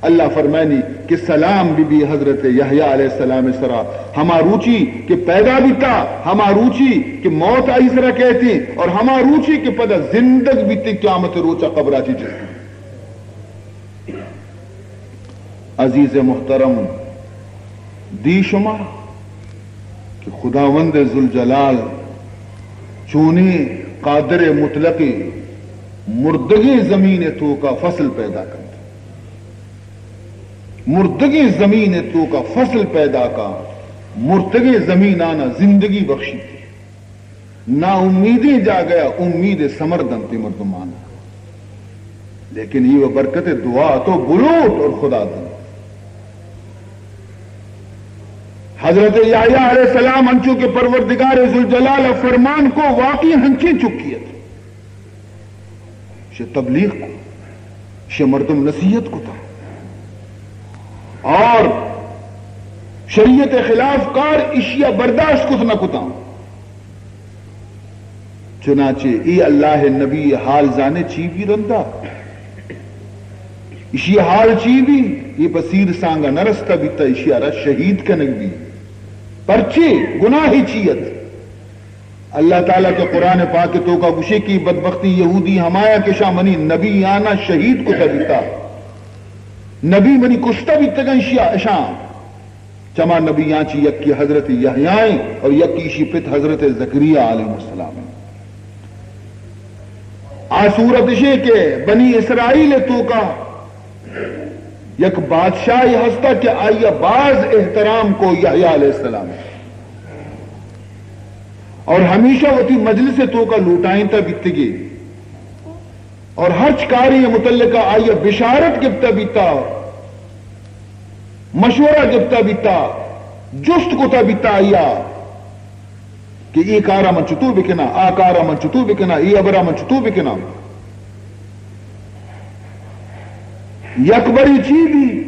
اللہ فرمانی کہ سلام بی بی حضرت یحییٰ علیہ السلام سرا، ہما روچی کہ پیدا بیتا، ہما روچی کہ موت آئی سرا کئیتی، اور ہما روچی کہ پدا زندگ بیتی، قیامت روچا قبرا چی جستی۔ عزیز محترم، دی شما کہ خداوند ذوالجلال چونیں قادر مطلقے مردگیں زمین توکا فصل پیدا کنت۔ مردگیں زمین توکا فصل پیدا کا، مرتگیں زمینانا زندگی بخشیت۔ نا امیدیں جاگہ امید ثمر دنت مردمانا۔ لیکن یہ و برکت دعا تو بلوٹ اور خدا دنت۔ حضرت یحییٰ علیہ السلام انچو کہ پروردگار ذوالجلال فرمان کو، واقعی ہنچیں چکی ات۔ شہ تبلیغ کو، شہ مردم نصیحت کتا، اور شریعت خلاف کار اشیا برداشت کت نہ کتا۔ چنانچہ اے اللہ نبی حال زانے چی بی رندا؟ اشی حال چی بی؟ اے پہ سیر سانگا نہ رستہ بیتا، اشیا را شہید کنگ بی۔ پرچے؟ گناہ چی ات؟ اللہ تعالیٰ کہ قرآن پاک توکا گوشی کہ بدبختی یہودی ہمایا کہ شاہ منی نبی آنا شہید کتا بیتا، نبی منی کشتا بیتگن شیا اشاں۔ چما نبیاں چی یکی حضرت یحییٰ ایں اور یکی اشی پت حضرت زکریا علیہ السلام ایں۔ آ صورت اشیں کہ بنی اسرائیل ءِ توکا یک بادشاہے ہستا کہ آئی ءَ باز احترام کو یحییٰ علیہ السلام، اور ہمیشہ وتی مجلس ءِ توکا لوٹائینتا بیتگی، اور ہرچ کارے متعلقہ آئی ءَ بشارت گپتا بیتا، مشورہ گپتا بیتا، جست کتا بیتا آئی ءَ کہ اے کارا من چطور بکناں، آ کارا من چطور بکناں، اے ہبرا من چطور بکناں۔ یک بری چی بی،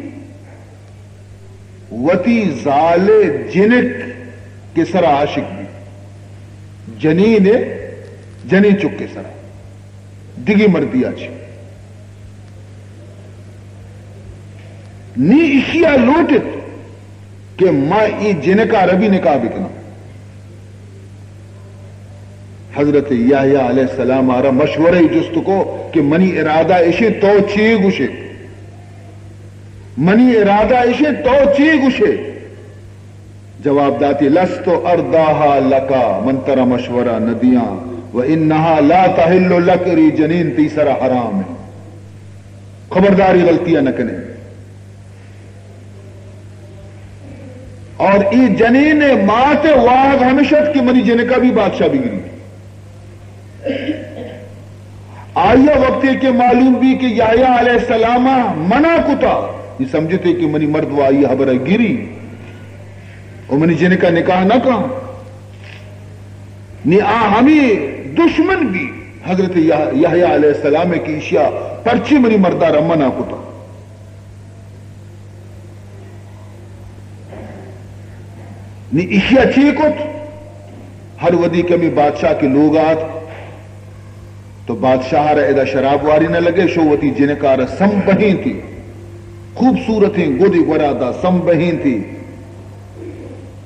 وتی زال ءِ جنک ءِ سرا عاشق بی، جنین ءِ، جنین چک ءِ سرا، دگہ مردے ءَ چہ۔ نی ایشی ءَ لوٹت کہ ما اے جنک ءَ را بھی نکاح بکناں۔ حضرت یحییٰ علیہ السلام ءَ را مشورہ جست کو کہ منی ارادہ اشیں، تو چے گوشے؟ منی ارادہ اشیں، تو چے گوشے؟ جواب داتی، لست ارضاها لك، من ترا مشورہ نہ دیاں، و انها لا تحل لك، ری جنین تئی سرا حرام ہے، خبرداری غلطی نہ کنے۔ اور ای جنین مات واہگ ہمیش ات کہ منی جنکا بھی بادشاہ بگری۔ آئی ءَ وقتے کہ معلوم بی کہ یحییٰ علیہ السلام ءَ منع کتا، نی سمجھتے کہ منی مرد و آئی ءِ ہبر ءَ گری و منی جنک ءَ نکاح نہ کن۔ نی آ ہمے دشمن بی حضرت یح-، یحییٰ علیہ السلام ءِ کہ ایشی ءَ پرچی منی مرد ءَ را منع کتا۔ نی ایشی ءَ چی کت؟ ہر وھدی کہ ہمے بادشاہ کہ لوگ ءَ آتک تو بادشاہ ءَ را ادا شراب واری نہ لگے، شو وتی جنک ءَ را سمبہینتی، خوبصورتیں گدے گورا دا، سمبہینتی،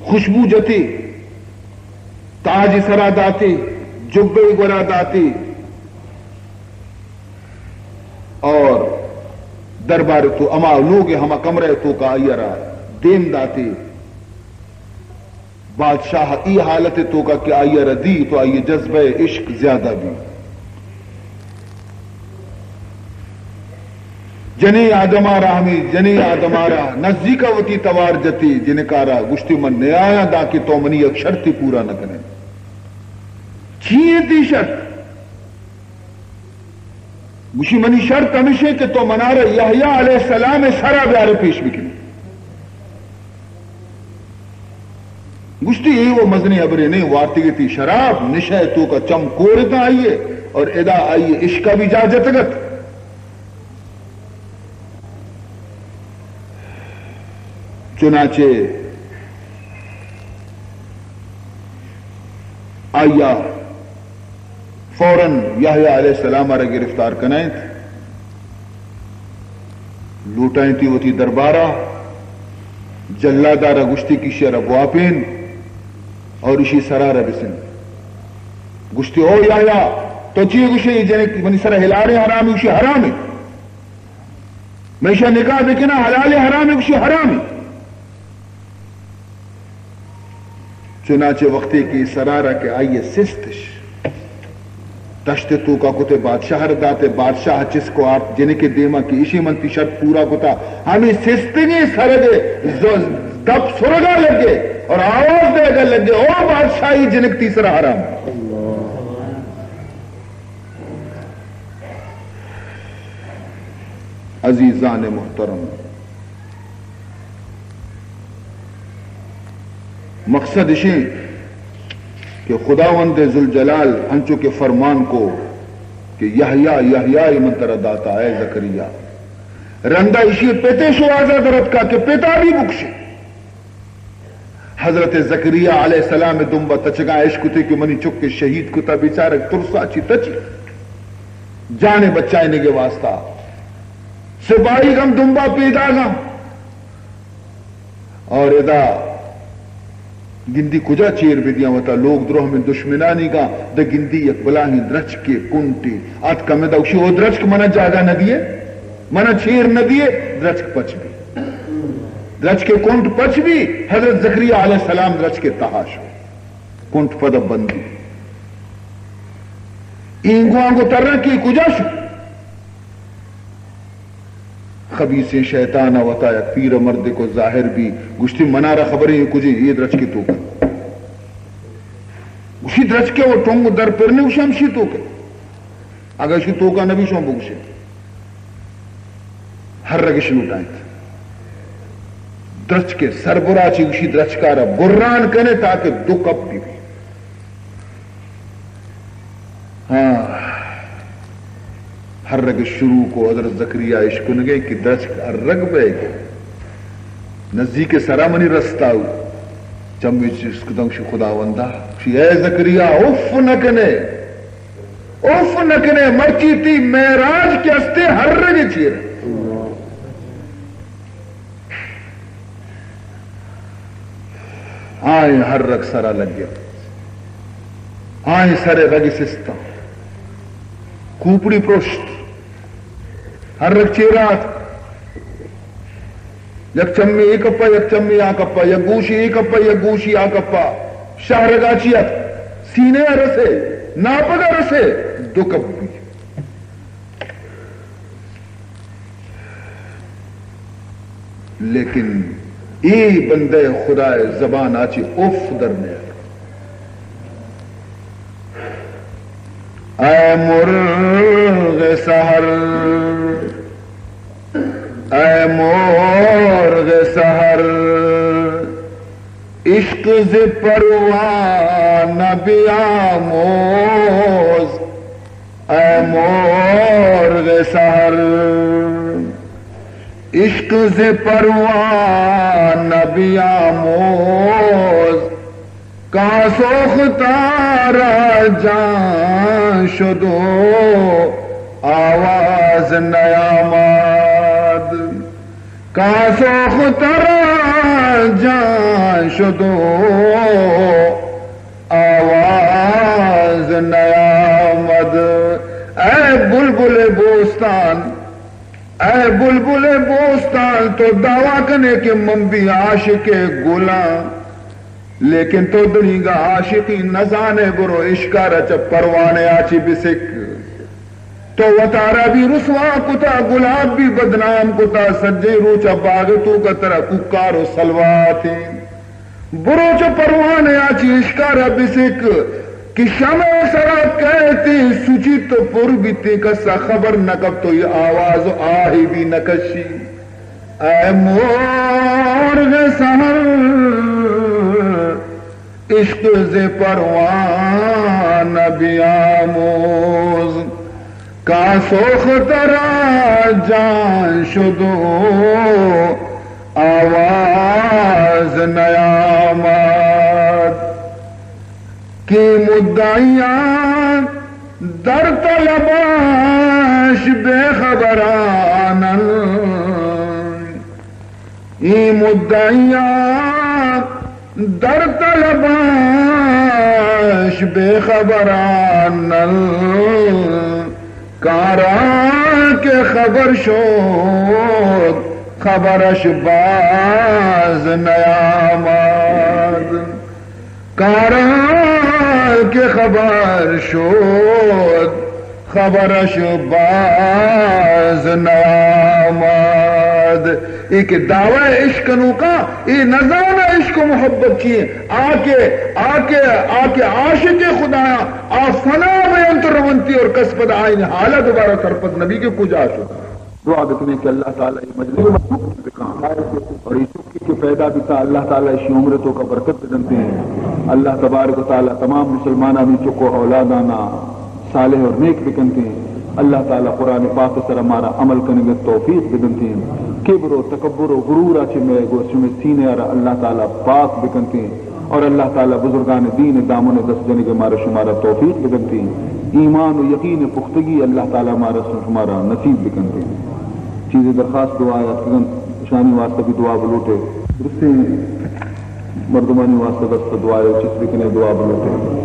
خوشبو جتی، تاج سرا داتی، جبے گورا داتی، اور دربار تو ہما لوگ ہما کمرہ توکا آئی ءَ را دیم داتی۔ بادشاہ ای حالت توکا کہ آئی ءَ را دی تو آئی جذبہ عشق زیادہ بی۔ جنیں آدم ءَ را، ہمے جنیں آدم ءَ را نزدیک ءَ وتی توار جتی، جنک ءَ را گوشتی، من نیایاں داں کہ تو منی یک شرطے پورا نہ کنے۔ چی انت ای شرط؟ گوشی، منی شرط ہمیش انت کہ تو منارا یحییٰ علیہ السلام ءِ سرا بیارے پیش بکنے۔ گوشتی، اے و مزنیں ہبرے نیں، وارتگے تی شراب، نشہ ءِ توکا چم کور اتاں آئی ءِ، اور ادا آئی ءِ عشق ءَ بھی جاہ جتگ ات۔ چنانچہ آئی ءَ فوراً یحییٰ علیہ السلام ءَ را گرفتار کنائینت، لوٹائینتی وتی دربارا، جلاد ءَ را گوشتی کہ ایشی ءَ را بواپین اور ایشی سرا را بسن۔ گوشتی، او یحییٰ، تو چی گوشے؟ اے جنک منی سرا ہلاریں حرامے؟ گوشی، حرامے۔ من ایشا نکاح بکناں، حلالے حرامے؟ گوشی، حرامے۔ چنانچہ وقتے کہ سرا را کہ آئی ءَ سستش تشت توکا کتے، بادشاہ ءَ را داتے، بادشاہ چست کو آرت جنک ءِ دیما کہ ایشی من تی شرط پورا کتا، ہمے سستگیں سرگ ءِ ز-، دپ سرگا لگے اور آواز دیگا لگے، او بادشاہ، اے جنک تی سرا حرام۔ عزیزان محترم، مقصد اشیں کہ خداوند ذوالجلال انچو کہ فرمان کو کہ یحییٰ، یحییٰ من ترا داتا، اے زکریا۔ رندا اشی پتے شوازا درتکا کہ پتا بھی بکشے۔ حضرت زکریا علیہ السلام دمبا تچگاں اشکتے کہ منی چک شہید کتا، بیچارگ ترسا چی تچی، جان بچائینگ واسطہ۔ سپاہی گم دمبا پیداگاں۔ اور ادا گندی کجا چیر بدیاں وتا، لوگ درہمیں دشمنانی گاں، دہ گندی یک بلاہیں درچکے کنٹے آتکا، ہمدا گوشی، او درچک، منا جاگہ نہ دیے، منا چیر نہ دیے، درچک پچ بی۔ درچکے کنٹ پچ بی، حضرت زکریا علیہ السلام درچکے تہا شو، کنٹ پدا بندی۔ اینگو آنگو ترن کہ کجا شو؟ خبیثیں شیطان ء وتا یک پیر مردے کو ظاہر بی، گوشتی، منارا خبریں کجے؟ اے درچکے توکا۔ گوشی، درچکے و ٹنگ در پرنے، گوشی، ہمشی توکا۔ اگہ شو توکا نبی، شو بگوشے۔ ہر رگش لوٹائیں۔ درچکے سربرا چی، گوشی، درچکارا بران کنے تاکہ دو کپ بی۔ ہاں، ہر رگ شروع کو حضرت زکریا اشکنگے کہ درچک ہر رگ بے گے۔ نزدیک سرا منی رستا ہو۔ چمی چست کتاں، شی خداوندا، شی اے زکریا، اف نہ کنے، اف نہ کنے، مرچی تی معراج کہ استے ہر رگ چیر۔ آئیں ہر رگ سرا لگیا، آئیں سر رگ سستا، کوپڑی پرشت، ہر رگ چیرات، یک چمی اے کپا، یک چمی آ کپا، یک گوشی اے کپا، یک گوشی آ کپا، شہرگا چی ات، سینے رسے، ناپگا رسے، دو کپ بی۔ لیکن اے بندہ خدا زبان آچی اف در نیار۔ اے مرغ سحر، اے مرغ سحر، عشق ز پروانہ بیاموز۔ اے مرغ سحر، عشق ز پروانہ بیاموز، کاں سوختا را جان شد و آواز نیامد۔ کاں سوختا را جان شد و آواز نیامد۔ اے بلبل بوستان، اے بلبل بوستان، تو دعویٰ کنے کہ من بھی عاشق گلاں، لیکن تو دنیگا عاشقی نزانے۔ برو اشکارا چہ پروانے آچی بسک۔ تو وتارا بھی رسوا کتا، گلاب بھی بدنام کتا، سجے روچا باغ توکا ترا کوکار و سلواتیں۔ برو چہ پروانے آچی اشکارا بسک کہ شمع سرا کئیت سچیت و پر بیت، کسا خبر نہ کپت و یہ آواز و آہی بھی نہ کشی۔ اے مرغ سحر، عشق ز پروانہ بیاموز، کاں سوختا را جان شد و آواز نیامد۔ کہ مدعیاں در طلباش بے خبرانن، اے مدعیاں در طلباش بے خبرانن، کاراں کہ خبر شد خبرش باز نیامد۔ کاراں کہ خبر شد خبرش باز نیامد۔ اے کہ دعوی عشق کنوکاں، اے نزاناں عشق و محبت چی ایں۔ آ کہ، آ کہ، آ کہ عاشق خدایاں، آ فنا بینت رونتی اور کس پد آئین حالا دوبارہ سرپد نبی کہ کجا شد۔ دعا بکنیں کہ اللہ تعالی اے مجلس قبول بکن اور اے چکے کہ پیدا بیتا، اللہ تعالی اشی عمر توکا برکت بدنتیں۔ اللہ تبارک و تعالی تمام مسلمانانی چک و اولادانا صالح اور نیک بکنتیں۔ اللہ تعالی قرآن پاک سر مارا عمل کنگ توفیق بدنتیں۔ کبر و تکبر و غرور چہ مئے گو شمے سینے را اللہ تعالی پاک بکنتیں۔ اور اللہ تعالی بزرگان دین دامن دست جنگ مارا شمارا توفیق بدنتیں۔ ایمان و یقین پختگی اللہ تعالی مارا شمارا نصیب بکنتیں۔ چیزے درخواست دعا یاتکگن، اشانی واسطہ بھی دعا بلوٹے۔ درستیں مردمانی واسطہ دست دعا ہے، چیز بکنے دعا بلوٹے۔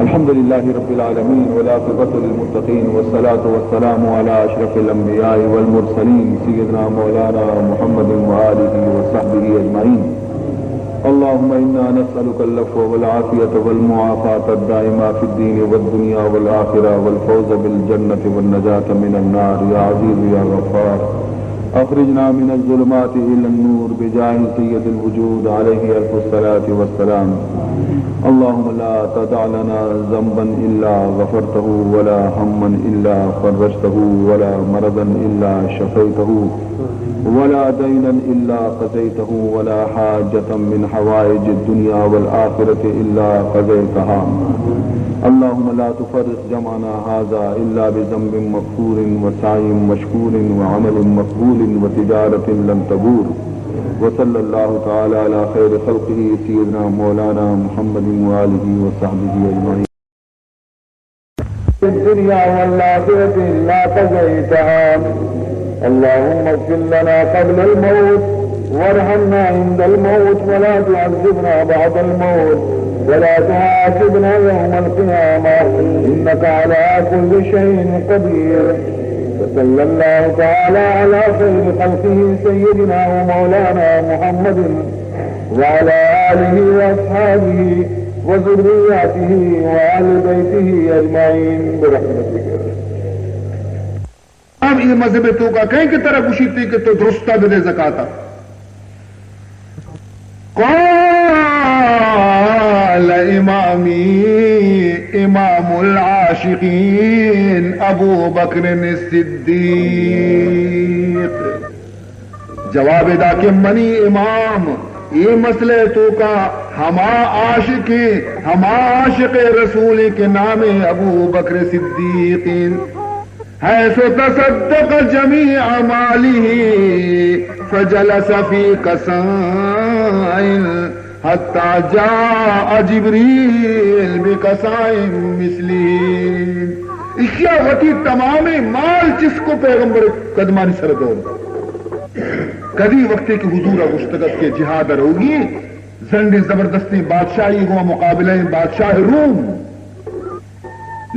الحمدللہ رب العالمین والعاقبۃ للمتقین والصلاۃ والسلام علی اشرف الانبیاء والمرسلین سیدنا مولانا محمد و آلہ و صحبہ اجمعین۔ اللهم إنا نسألك العفو والعافية والمعافاة الدائمة في الدين والدنيا والآخرة والفوز بالجنة والنجاة من النار يا عزيز يا غفار. أخرجنا من الظلمات إلى النور بجاه سيد الوجود عليه ألف الصلاة والسلام. اللهم لا تدع لنا ذنبا إلا غفرته ولا هما إلا فرجته ولا مرضا إلا شفيته ولا دينا إلا قضيته ولا حاجة من حوائج الدنيا والآخرة إلا قضيتها. اللهم لا تفرق جمعنا هذا إلا بذنب مغفور وسعي مشكور وعمل مقبول وتجارة لن تبور. وصلى الله تعالى على خير خلقه سيدنا مولانا محمد وآله وصحبه أجمعين. في الدنيا والآخرة إلا قضيتها. اللهم اغفر لنا قبل الموت وارحمنا عند الموت ولا تعذبنا بعد الموت ولا تحاسبنا يوم القيامة إنك على كل شيء قدير. وصلى الله تعالى على خير خلقه سيدنا ومولانا محمد وعلى آله وأصحابه وذرياته وأهل بيته أجمعين برحمتك. ہم یہ مذہب تو کا کہیں کہ ترا گشیتے کہ تو درستہ بدے زکاتا. قال امامی امام العاشقین ابو بکر الصدیق. جواب دا کہ منی امام، اے مسئلہ توکا ہما عاشق، ہما عاشق رسول کہ نام ابو بکر صدیق، حيث تصدق جميع ماله فجلس في قصاء حتى جاء جبريل بقصاء مثله. اشیا وتی تمامیں مال چست کو پیغمبر قدمانی سر دور. کدی وقتی کہ حضور گشتگت کہ جہاد روگی، زنڈیں زبردستیں بادشاہی گوں مقابلہ بادشاہ روم.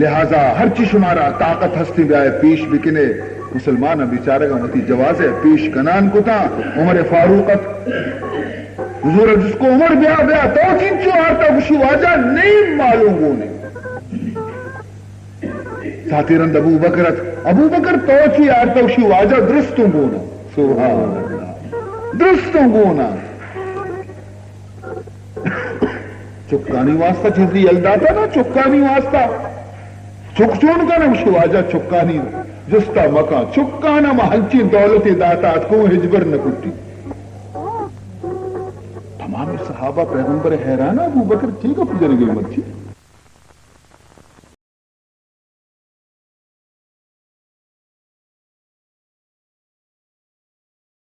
لہذا ہرچی شمارا طاقت ہستیں بیائے پیش بکنے. مسلمان بیچارگاں وتی جوازے پیش کنان کتا. عمر فاروق ات. حضور جس کو عمر بیا بیا تو چنچو آرتا؟ گشی واجہ نیم مالوں گونے. ساتھی رند ابو بکر ات. ابو بکر تو چی آرتا؟ گشی واجہ درستوں گونا. سبحان اللہ. درستوں گونا. چکانی واسطہ چیزی یل داتا نا، چکانی واسطہ. چک چون کنا؟ گشی واجہ چکانی جستا مکان، چکانا ما ہنچین دولتی داتا اتکو ہچبر نکٹی. تمام صحابہ پیغمبر حیران، ابو بکر چی گپ جنگے مرچی؟